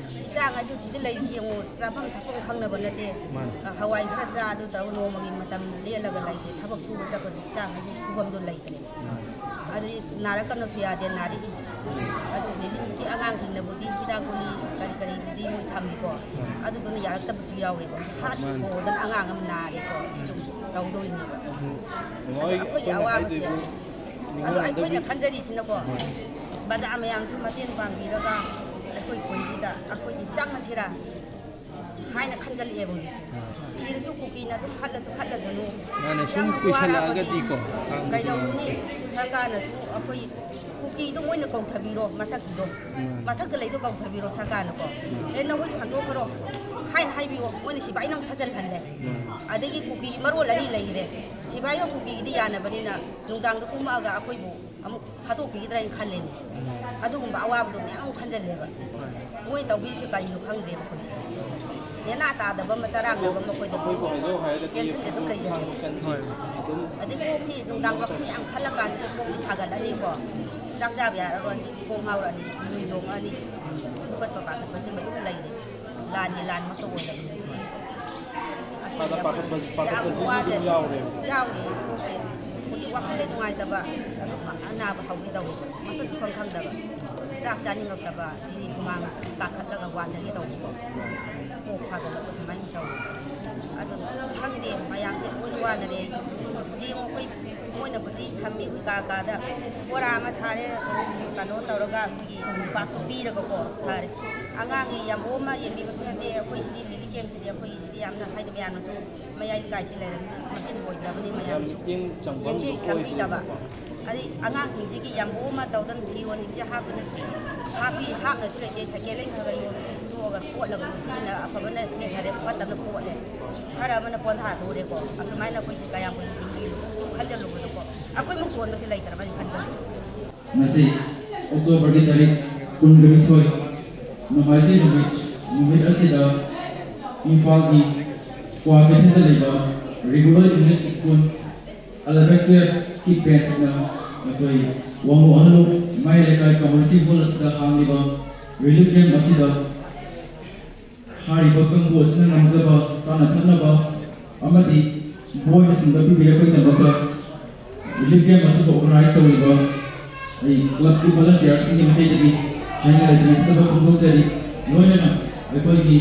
ꯏꯆꯥꯉꯩꯁꯨ ꯁꯤꯗ ꯂꯩꯔꯤꯁꯤ ꯌꯦꯡꯉꯣ, ꯆꯥꯐꯝ ꯊꯛꯐꯝ ꯈꯪꯅꯕ ꯅꯠꯇꯦ꯫ ꯃꯥꯅꯤ꯫ ꯍꯋꯥꯏ ꯈꯔ ꯆꯥ ꯑꯗꯨ ꯇꯧꯔꯒ ꯅꯣꯡꯃꯒꯤ ꯃꯇꯝ ꯂꯦꯜꯂꯒ ꯂꯩꯔꯦ꯫ ꯊꯕꯛ ꯁꯨꯕ ꯆꯠꯄꯗꯨ ꯏꯆꯥꯉꯩꯁꯨ ꯁꯨꯐꯝꯗꯣ ꯂꯩꯇ꯭ꯔꯦ꯫ ꯃꯥꯅꯤ꯫ ꯑꯗꯨꯗꯤ ꯅꯥꯔꯛꯀꯅꯨꯁꯨ ꯌꯥꯗꯦ, ꯅꯥꯔꯛꯏ꯫ ꯑꯗꯨ ꯍꯧꯖꯤꯛꯇꯤ ꯑꯉꯥꯡꯁꯤꯡꯅꯕꯨꯗꯤ ꯍꯤꯗꯥꯛ ꯒꯨꯂꯤ ꯀꯔꯤ ꯀꯔꯤꯕꯨꯗꯤ ꯃꯣꯏ ꯊꯝꯃꯤꯀꯣ꯫ ꯃꯥꯅꯤ꯫ ꯑꯗꯨꯗꯨꯅ ꯌꯥꯔꯛꯇꯕꯁꯨ ꯌꯥꯎꯋꯦꯕ꯫ ꯃꯥꯅꯤ꯫ ꯍꯥꯠꯄꯗꯅ ꯑꯉꯥꯡ ꯑꯃ ꯅꯥꯔꯦꯀꯣ꯫ ꯁꯤ ꯁꯨꯝ ꯇꯧꯗꯣꯔꯤꯅꯦꯕ꯫ ꯎꯝ꯫ ꯃꯃꯥ ꯍꯣꯏ, ꯑꯩꯈꯣꯏꯒꯤ ꯃꯃꯥ ꯑꯋꯥꯕꯁꯦ꯫ ꯍꯥꯏꯗꯣꯏꯕꯨ ꯑꯗꯣ ꯅꯤꯉꯣꯜ ꯑꯩꯈꯣꯏꯅ ꯍꯟꯗꯛꯀꯤ ꯈꯟꯖꯔꯤꯁꯤꯅꯀꯣ, ꯍꯣꯏ꯫ ꯕꯖꯥꯔ ꯃꯌꯥꯝꯁꯨ ꯃꯇꯦꯡ ꯄꯥꯡꯕꯤꯔꯒ ꯑꯩꯈꯣꯏ ꯈꯨꯟꯁꯤꯗ ꯑꯩꯈꯣꯏꯁꯤ ꯆꯪꯉꯁꯤꯔꯥ ꯍꯥꯏꯅ ꯈꯟꯒꯠꯂꯛꯑꯦꯕ ꯍꯧꯖꯤꯛꯁꯦ꯫ ꯊꯤꯔꯁꯨ ꯀꯨꯀꯤꯅ ꯑꯗꯨꯝ ꯍꯠꯂꯁꯨ ꯍꯠꯂꯁꯅꯨ꯫ ꯃꯥꯅꯦ, ꯁꯨꯝ ꯌꯥꯝ ꯀꯨꯏꯁꯜꯂꯛꯑꯒꯗꯤꯀꯣ, ꯋꯥꯔꯛꯑꯕꯗꯤ ꯀꯩꯗꯧꯔꯨꯅꯤ? ꯁꯔꯀꯥꯔꯅꯁꯨ ꯑꯩꯈꯣꯏ ꯀꯨꯀꯤꯗꯣ ꯃꯣꯏꯅ ꯀꯧꯊꯕꯤꯔꯣ, ꯃꯊꯛꯀꯤꯗꯣ꯫ ꯎꯝ꯫ ꯃꯊꯛꯇ ꯂꯩꯗꯣ ꯀꯧꯊꯕꯤꯔꯣ ꯁꯔꯀꯥꯔꯅꯀꯣ꯫ ꯎꯝ꯫ "ꯑꯦ, ꯅꯈꯣꯏ ꯊꯥꯡꯗꯣꯛꯈ꯭ꯔꯣ" ꯍꯥꯏꯅ ꯍꯥꯏꯕꯤꯌꯣ꯫ ꯃꯣꯏꯅ ꯁꯤꯐꯥꯏꯅ ꯑꯃꯨꯛ ꯊꯥꯖꯤꯜꯍꯜꯂꯦ꯫ ꯎꯝ꯫ ꯑꯗꯒꯤ ꯀꯨꯀꯤ ꯃꯔꯣꯜ ꯑꯅꯤ ꯂꯩꯔꯦ꯫ ꯁꯤꯐꯥꯏꯒ ꯀꯨꯀꯤꯒꯤꯗꯤ ꯌꯥꯅꯕꯅꯤꯅ ꯅꯨꯡꯗꯥꯡꯗ ꯀꯨꯝꯃꯛꯑꯒ ꯑꯩꯈꯣꯏꯕꯨ ꯑꯃꯨꯛ ꯍꯥꯠꯇꯣꯛꯄꯤꯒꯗ꯭ꯔꯥ ꯍꯥꯏꯅ ꯈꯜꯂꯦꯅꯦ꯫ ꯎꯝ꯫ ꯑꯗꯨꯒꯨꯝꯕ ꯑꯋꯥꯕꯗꯣ ꯃꯌꯥꯝ ꯑꯃ ꯈꯟꯖꯜꯂꯦꯕ꯫ ꯍꯣꯏ꯫ ꯃꯣꯏ ꯇꯧꯕꯤꯔꯤꯁꯦ ꯀꯔꯤꯅꯣ ꯈꯪꯗ꯭ꯔꯦꯕ ꯑꯩꯈꯣꯏꯁꯦ꯫ ꯅꯦꯅꯥ ꯇꯥꯗꯕ ꯑꯃ, ꯆꯔꯥꯡꯅꯕ ꯑꯃ ꯑꯩꯈꯣꯏꯗ ꯑꯩꯈꯣꯏꯕꯨ ꯍꯧꯖꯤꯛ ꯍꯥꯏꯔꯒꯗꯤ ꯇꯦꯟꯁꯟꯁꯦ ꯑꯗꯨꯝ ꯑꯩꯈꯣꯏꯁꯨ ꯂꯩꯖꯔꯦꯕ꯫ ꯈꯥꯡꯕ ꯀꯟꯗꯦ꯫ ꯍꯣꯏ꯫ ꯑꯗꯨꯝ ꯑꯗꯩ ꯀꯣꯛꯁꯤ ꯅꯨꯡꯗꯥꯡ ꯋꯥꯈꯜ ꯌꯥꯝ ꯈꯜꯂ ꯀꯥꯟꯁꯤꯗ ꯀꯣꯛꯁꯤ ꯁꯥꯒꯠꯂꯅꯤꯀꯣ꯫ ꯆꯥꯛ ꯆꯥꯕ ꯌꯥꯔꯔꯣꯏ, ꯈꯣꯡ ꯉꯥꯎꯔꯛꯑꯅꯤ, ꯅꯨꯡ ꯆꯣꯡꯉꯛꯑꯅꯤ, ꯐꯨꯒꯠꯄ ꯄꯥꯈꯠꯄꯁꯦ ꯃꯗꯨꯝ ꯂꯩꯔꯦ꯫ ꯂꯥꯟꯒꯤ ꯂꯥꯟꯃꯛꯇ ꯑꯣꯏꯔꯕꯅꯤꯅ꯫ ꯑꯁꯤꯗꯤ ꯏꯁꯥꯗ ꯌꯥꯝ, ꯄꯥꯈꯠꯄ-, ꯌꯥꯝ ꯄꯥꯈꯠꯄꯁꯨ ꯑꯗꯨꯝ ꯋꯥꯖꯔꯦ꯫ ꯌꯥꯎꯔꯦ꯫ ꯌꯥꯎꯔꯤ꯫ ꯍꯧꯖꯤꯛ ꯋꯥꯈꯜ ꯂꯩ ꯅꯨꯡꯉꯥꯏꯇꯕ, ꯑꯗꯨꯝ ꯑꯅꯥꯕ ꯍꯧꯒꯦ ꯇꯧꯋꯦ꯫ ꯃꯐꯝ ꯆꯥꯐꯝ ꯈꯪꯗꯕ, ꯆꯥꯛ ꯆꯥꯅꯤꯡꯉꯛꯇꯕ, ꯑꯗꯩꯗꯤ ꯍꯨꯃꯥꯡ ꯀꯥꯈꯠꯂꯒ ꯋꯥꯟꯊꯒꯦ ꯇꯧꯕꯀꯣ꯫ ꯀꯣꯛ ꯁꯥꯒꯠꯂꯛꯄ ꯁꯨꯃꯥꯏꯅ ꯇꯧꯋꯦ꯫ ꯑꯗꯨ ꯈꯪꯗꯦ, ꯃꯌꯥꯝꯁꯦ ꯂꯣꯏꯅ ꯋꯥꯅꯔꯦ꯫ ꯍꯧꯖꯤꯛ ꯑꯩꯈꯣꯏ ꯃꯣꯏꯅꯕꯨꯗꯤ ꯊꯝꯃꯤ ꯀꯥ ꯀꯥꯗ꯫ ꯕꯣꯔꯥ ꯑꯃ ꯊꯥꯔꯦ, ꯀꯩꯅꯣ ꯇꯧꯔꯒ ꯑꯩꯈꯣꯏꯒꯤ ꯄꯥꯛꯇ ꯄꯤꯔꯒꯀꯣ ꯊꯥꯔꯦ꯫ ꯑꯉꯥꯡꯒꯤ ꯌꯥꯝꯕꯣ ꯑꯃ ꯌꯦꯡꯕꯤꯕꯁꯨ ꯅꯠꯇꯦ꯫ ꯑꯩꯈꯣꯏ ꯁꯤꯗꯤ ꯂꯤꯂꯤ ꯀꯦꯝꯁꯤꯗꯤ ꯑꯩꯈꯣꯏꯒꯤꯁꯤꯗꯤ ꯌꯥꯝꯅ ꯍꯥꯏꯗꯤ ꯃꯌꯥꯝꯅꯁꯨ ꯃꯌꯥꯏ ꯂꯩꯀꯥꯏꯁꯤ ꯂꯩꯔꯕꯅꯤꯅ ꯃꯆꯤꯟ ꯑꯣꯏꯗ꯭ꯔꯕꯅꯤ ꯌꯥꯝ ꯃꯌꯥꯝꯁꯨ ꯃꯤꯠꯌꯦꯡ ꯆꯪꯐꯝꯁꯨ ꯌꯦꯡꯕꯤ-, ꯆꯪꯕꯤꯗꯕ꯫ ꯑꯣꯏꯗꯦꯕꯀꯣ꯫ ꯑꯗꯩ ꯑꯉꯥꯡꯁꯤꯡꯁꯤꯒꯤ ꯌꯥꯝꯕꯨ ꯑꯃ ꯇꯧꯗꯅ ꯐꯤꯔꯣꯟꯁꯤꯡꯁꯦ ꯍꯥꯞꯄꯅ ꯍꯥꯞꯄꯤ ꯍꯥꯞꯅꯁꯨ ꯂꯩꯇꯦ꯫ ꯁꯦꯀꯦꯟ ꯍꯦꯟ ꯈꯔ ꯈꯔ ꯌꯣꯟꯊꯣꯛꯑꯒ ꯄꯣꯠꯂꯒ ꯁꯤꯖꯤꯟꯅ ꯑꯐꯕꯅ ꯁꯦꯠꯈꯔꯦ, ꯐꯠꯇꯕꯅ ꯄꯣꯠꯂꯦ꯫ ꯈꯔ ꯑꯃꯅ ꯄꯣꯟꯊꯥ ꯇꯣꯛꯂꯦꯀꯣ꯫ ꯑꯁꯨꯃꯥꯏꯅ ꯑꯩꯈꯣꯏꯒꯤ ꯀꯌꯥꯝ ꯀꯨꯏꯅ ꯍꯤꯡꯗꯣꯏꯅꯣ ꯁꯨꯝ ꯈꯟꯖꯜꯂꯨꯕꯗꯀꯣ, ꯑꯩꯈꯣꯏꯃꯨꯛ ꯇꯣꯟꯕꯁꯦ ꯂꯩꯇ꯭ꯔꯕꯅꯤ ꯈꯟꯖꯜꯂꯨ꯫ ꯉꯁꯤ ꯑꯣꯛꯇꯣꯕꯔꯒꯤ ꯇꯥꯔꯤꯛ ꯀꯨꯟꯒ ꯅꯤꯊꯣꯏ, ꯅꯣꯡꯃꯥꯏꯖꯤꯡ ꯅꯨꯃꯤꯠ ꯅꯨꯃꯤꯠ ꯑꯁꯤꯗ ꯏꯝꯐꯥꯜꯒꯤ ꯀ꯭ꯋꯥ ꯀꯩꯊꯦꯜꯗ ꯂꯩꯕ ꯔꯤꯒꯨꯂꯔ ꯏꯪꯂꯤꯁ ꯁ꯭ꯀꯨꯜ ꯑꯦꯂꯚꯦꯟ ꯇꯨꯌꯦꯜꯐꯀꯤ ꯕꯦꯟꯁꯅ ꯑꯩꯈꯣꯏ ꯋꯥꯉꯨ ꯑꯍꯜꯂꯨ ꯃꯌꯥꯏ ꯂꯩꯀꯥꯏ ꯀꯝꯃ꯭ꯌꯨꯅꯤꯇꯤ ꯍꯣꯜ ꯑꯁꯤꯗ ꯍꯥꯡꯂꯤꯕ ꯔꯤꯂꯤꯐ ꯀꯦꯝꯞ ꯑꯁꯤꯗ ꯍꯥꯏꯔꯤꯕ ꯀꯥꯡꯕꯨ ꯑꯁꯤꯅ ꯉꯝꯖꯕ ꯆꯥꯅ ꯊꯛꯅꯕ ꯑꯃꯗꯤ ꯕꯣꯏꯅꯆꯤꯡꯕ ꯄꯤꯕꯤꯔꯛꯄꯒꯤꯗꯃꯛꯇ ꯔꯤꯂꯤꯐ ꯀꯦꯝꯞ ꯑꯁꯤꯕꯨ ꯑꯣꯔꯒꯅꯥꯏꯖ ꯇꯧꯔꯤꯕ ꯑꯩ ꯀ꯭ꯂꯕꯀꯤ ꯚꯣꯂꯟꯇꯤꯌꯔꯁꯤꯡꯒꯤ ꯃꯥꯏꯀꯩꯗꯒꯤ ꯍꯥꯏꯅ ꯂꯩꯇꯅ ꯊꯥꯒꯠꯄ ꯐꯣꯡꯗꯣꯛꯆꯔꯤ꯫ ꯂꯣꯏꯅꯅ ꯑꯩꯈꯣꯏꯒꯤ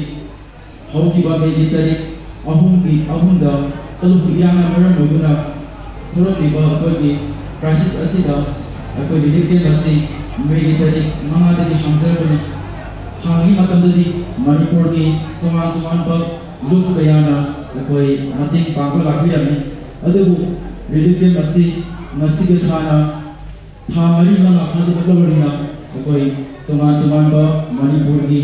ꯍꯧꯈꯤꯕ ꯃꯦꯒꯤ ꯇꯥꯔꯤꯛ ꯑꯍꯨꯝꯒꯤ ꯑꯍꯨꯝꯗ ꯇꯂꯨꯛꯀꯤ ꯏꯔꯥꯡꯅ ꯃꯔꯝ ꯑꯣꯏꯗꯨꯅ ꯊꯣꯛꯂꯛꯂꯤꯕ ꯑꯩꯈꯣꯏꯒꯤ ꯀ꯭ꯔꯥꯏꯁꯤꯁ ꯑꯁꯤꯗ ꯑꯩꯈꯣꯏ ꯔꯤꯂꯤꯐ ꯀꯦꯝꯞ ꯑꯁꯤ ꯃꯦꯒꯤ ꯇꯥꯔꯤꯛ ꯃꯉꯥꯗꯒꯤ ꯍꯥꯡꯖꯔꯛꯄꯅꯤ꯫ ꯍꯥꯡꯉꯤ ꯃꯇꯝꯗꯗꯤ ꯃꯅꯤꯄꯨꯔꯒꯤ ꯇꯣꯉꯥꯟ ꯇꯣꯉꯥꯟꯕ ꯂꯨꯞ ꯀꯌꯥꯅ ꯑꯩꯈꯣꯏ ꯃꯇꯦꯡ ꯄꯥꯡꯕ ꯂꯥꯛꯄꯤꯔꯝꯃꯤ꯫ ꯑꯗꯨꯕꯨ ꯔꯤꯂꯤꯐ ꯀꯦꯝꯞ ꯑꯁꯤ ꯉꯁꯤꯒꯤ ꯊꯥꯅ ꯊꯥ ꯃꯔꯤ ꯃꯉꯥ ꯐꯥꯖꯤꯜꯂꯛꯂꯕꯅꯤꯅ ꯑꯩꯈꯣꯏ ꯇꯣꯉꯥꯟ ꯇꯣꯉꯥꯟꯕ ꯃꯅꯤꯄꯨꯔꯒꯤ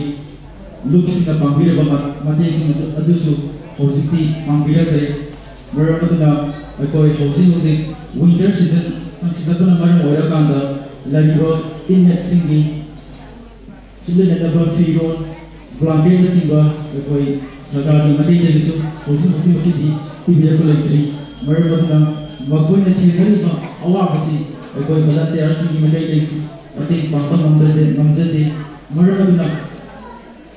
ꯂꯨꯞꯁꯤꯡꯅ ꯄꯥꯡꯕꯤꯔꯕ ꯃ- ꯃꯇꯦꯡꯁꯤꯡ ꯑꯗꯨ- ꯑꯗꯨꯁꯨ ꯍꯧꯖꯤꯛꯇꯤ ꯄꯥꯡꯕꯤꯔꯛꯇ꯭ꯔꯦ꯫ ꯃꯔꯝ ꯑꯗꯨꯅ ꯑꯩꯈꯣꯏ ꯍꯧꯖꯤꯛ ꯍꯧꯖꯤꯛ ꯋꯤꯟꯇꯔ ꯁꯤꯖꯟ ꯆꯪꯁꯤꯜꯂꯛꯄꯅ ꯃꯔꯝ ꯑꯣꯏꯔꯀꯥꯟꯗ ꯂꯩꯔꯤꯕ ꯏꯟꯃꯦꯠꯁꯤꯡꯒꯤ ꯆꯤꯟꯖꯟꯅꯅꯕ ꯐꯤꯔꯣꯜ, ꯕ꯭ꯂꯥꯡꯀꯦꯠꯅꯆꯤꯡꯕ ꯑꯩꯈꯣꯏ ꯁꯔꯀꯥꯔꯒꯤ ꯃꯥꯏꯀꯩꯗꯒꯤꯁꯨ ꯍꯧꯖꯤꯛ ꯍꯧꯖꯤꯛꯃꯛꯀꯤꯗꯤ ꯄꯤꯕꯤꯔꯛꯄ ꯂꯩꯇ꯭ꯔꯤ꯫ ꯃꯔꯝ ꯑꯗꯨꯅ ꯃꯈꯣꯏꯅ ꯊꯦꯡꯅꯔꯤꯕ ꯑꯋꯥꯕꯁꯤ ꯑꯩꯈꯣꯏ ꯚꯣꯂꯟꯇꯤꯌꯔꯁꯤꯡꯒꯤ ꯃꯥꯏꯀꯩꯗꯒꯤ ꯃꯇꯦꯡ ꯄꯥꯡꯕ ꯉꯝꯖꯗꯦ ꯉꯝꯖꯗꯦ꯫ ꯃꯔꯝ ꯑꯗꯨꯅ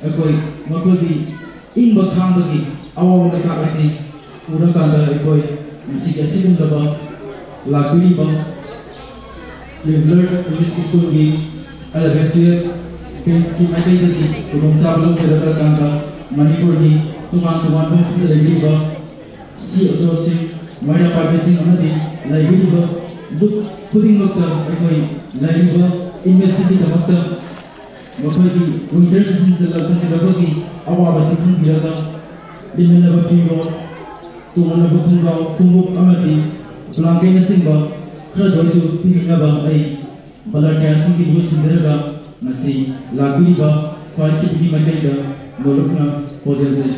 ꯑꯩꯈꯣꯏ ꯃꯈꯣꯏꯒꯤ ꯏꯪꯕ ꯈꯥꯡꯕꯒꯤ ꯑꯋꯥꯕ ꯃꯆꯥꯛ ꯑꯁꯤ ꯎꯔꯀꯥꯟꯗ ꯑꯩꯈꯣꯏ ꯉꯁꯤꯒꯤ ꯑꯁꯤꯒꯨꯝꯂꯕ ꯂꯥꯛꯄꯤꯔꯤꯕ ꯔꯤꯒꯨꯂꯔ ꯏꯪꯂꯤꯁ ꯁ꯭ꯀꯨꯜꯒꯤ ꯑꯦꯂꯚꯦꯟ ꯇꯨꯌꯦꯜꯐ ꯕꯦꯟꯁꯀꯤ ꯃꯥꯏꯀꯩꯗꯒꯤ ꯈꯨꯗꯣꯡꯆꯥꯕ ꯂꯧꯖꯔꯛꯂꯀꯥꯟꯗ ꯃꯅꯤꯄꯨꯔꯒꯤ ꯇꯣꯉꯥꯟ ꯇꯣꯉꯥꯟꯕ ꯃꯐꯝꯗ ꯂꯩꯕꯤꯔꯤꯕ ꯁꯤ ꯑꯦꯁ ꯑꯣꯁꯤꯡ, ꯃꯩꯔꯥ ꯄꯥꯏꯕꯤꯁꯤꯡ ꯑꯃꯗꯤ ꯂꯩꯕꯤꯔꯤꯕ ꯂꯨꯞ ꯈꯨꯗꯤꯡꯃꯛꯇ ꯑꯩꯈꯣꯏ ꯂꯩꯔꯤꯕ ꯏꯟꯃꯦꯠꯁꯤꯡꯒꯤꯗꯃꯛꯇ ꯃꯈꯣꯏꯒꯤ ꯋꯤꯟꯇꯔ ꯁꯤꯖꯟ ꯆꯜꯂꯛ ꯆꯪꯁꯤꯜꯂꯛꯄꯒꯤ ꯑꯋꯥꯕꯁꯤ ꯈꯪꯕꯤꯔꯒ ꯂꯤꯠꯅꯅꯕ ꯐꯤꯔꯣꯜ, ꯇꯣꯡꯅꯅꯕ ꯈꯣꯡꯒ꯭ꯔꯥꯎ, ꯈꯣꯡꯎꯞ ꯑꯃꯗꯤ ꯕ꯭ꯂꯥꯡꯀꯦꯠꯅꯆꯤꯡꯕ ꯈꯔꯗ ꯑꯣꯏꯔꯁꯨ ꯄꯤꯕꯤꯅꯕ ꯑꯩ ꯚꯣꯂꯟꯇꯤꯌꯥꯔꯁꯤꯡꯒꯤ ꯃꯍꯨꯠ ꯁꯤꯟꯖꯔꯒ ꯉꯁꯤ ꯂꯥꯛꯄꯤꯔꯤꯕ ꯈ꯭ꯋꯥꯏ ꯈꯤꯕꯒꯤ ꯃꯥꯏꯀꯩꯗ ꯅꯣꯂꯨꯛꯅ ꯍꯣꯖꯦꯜꯁꯦ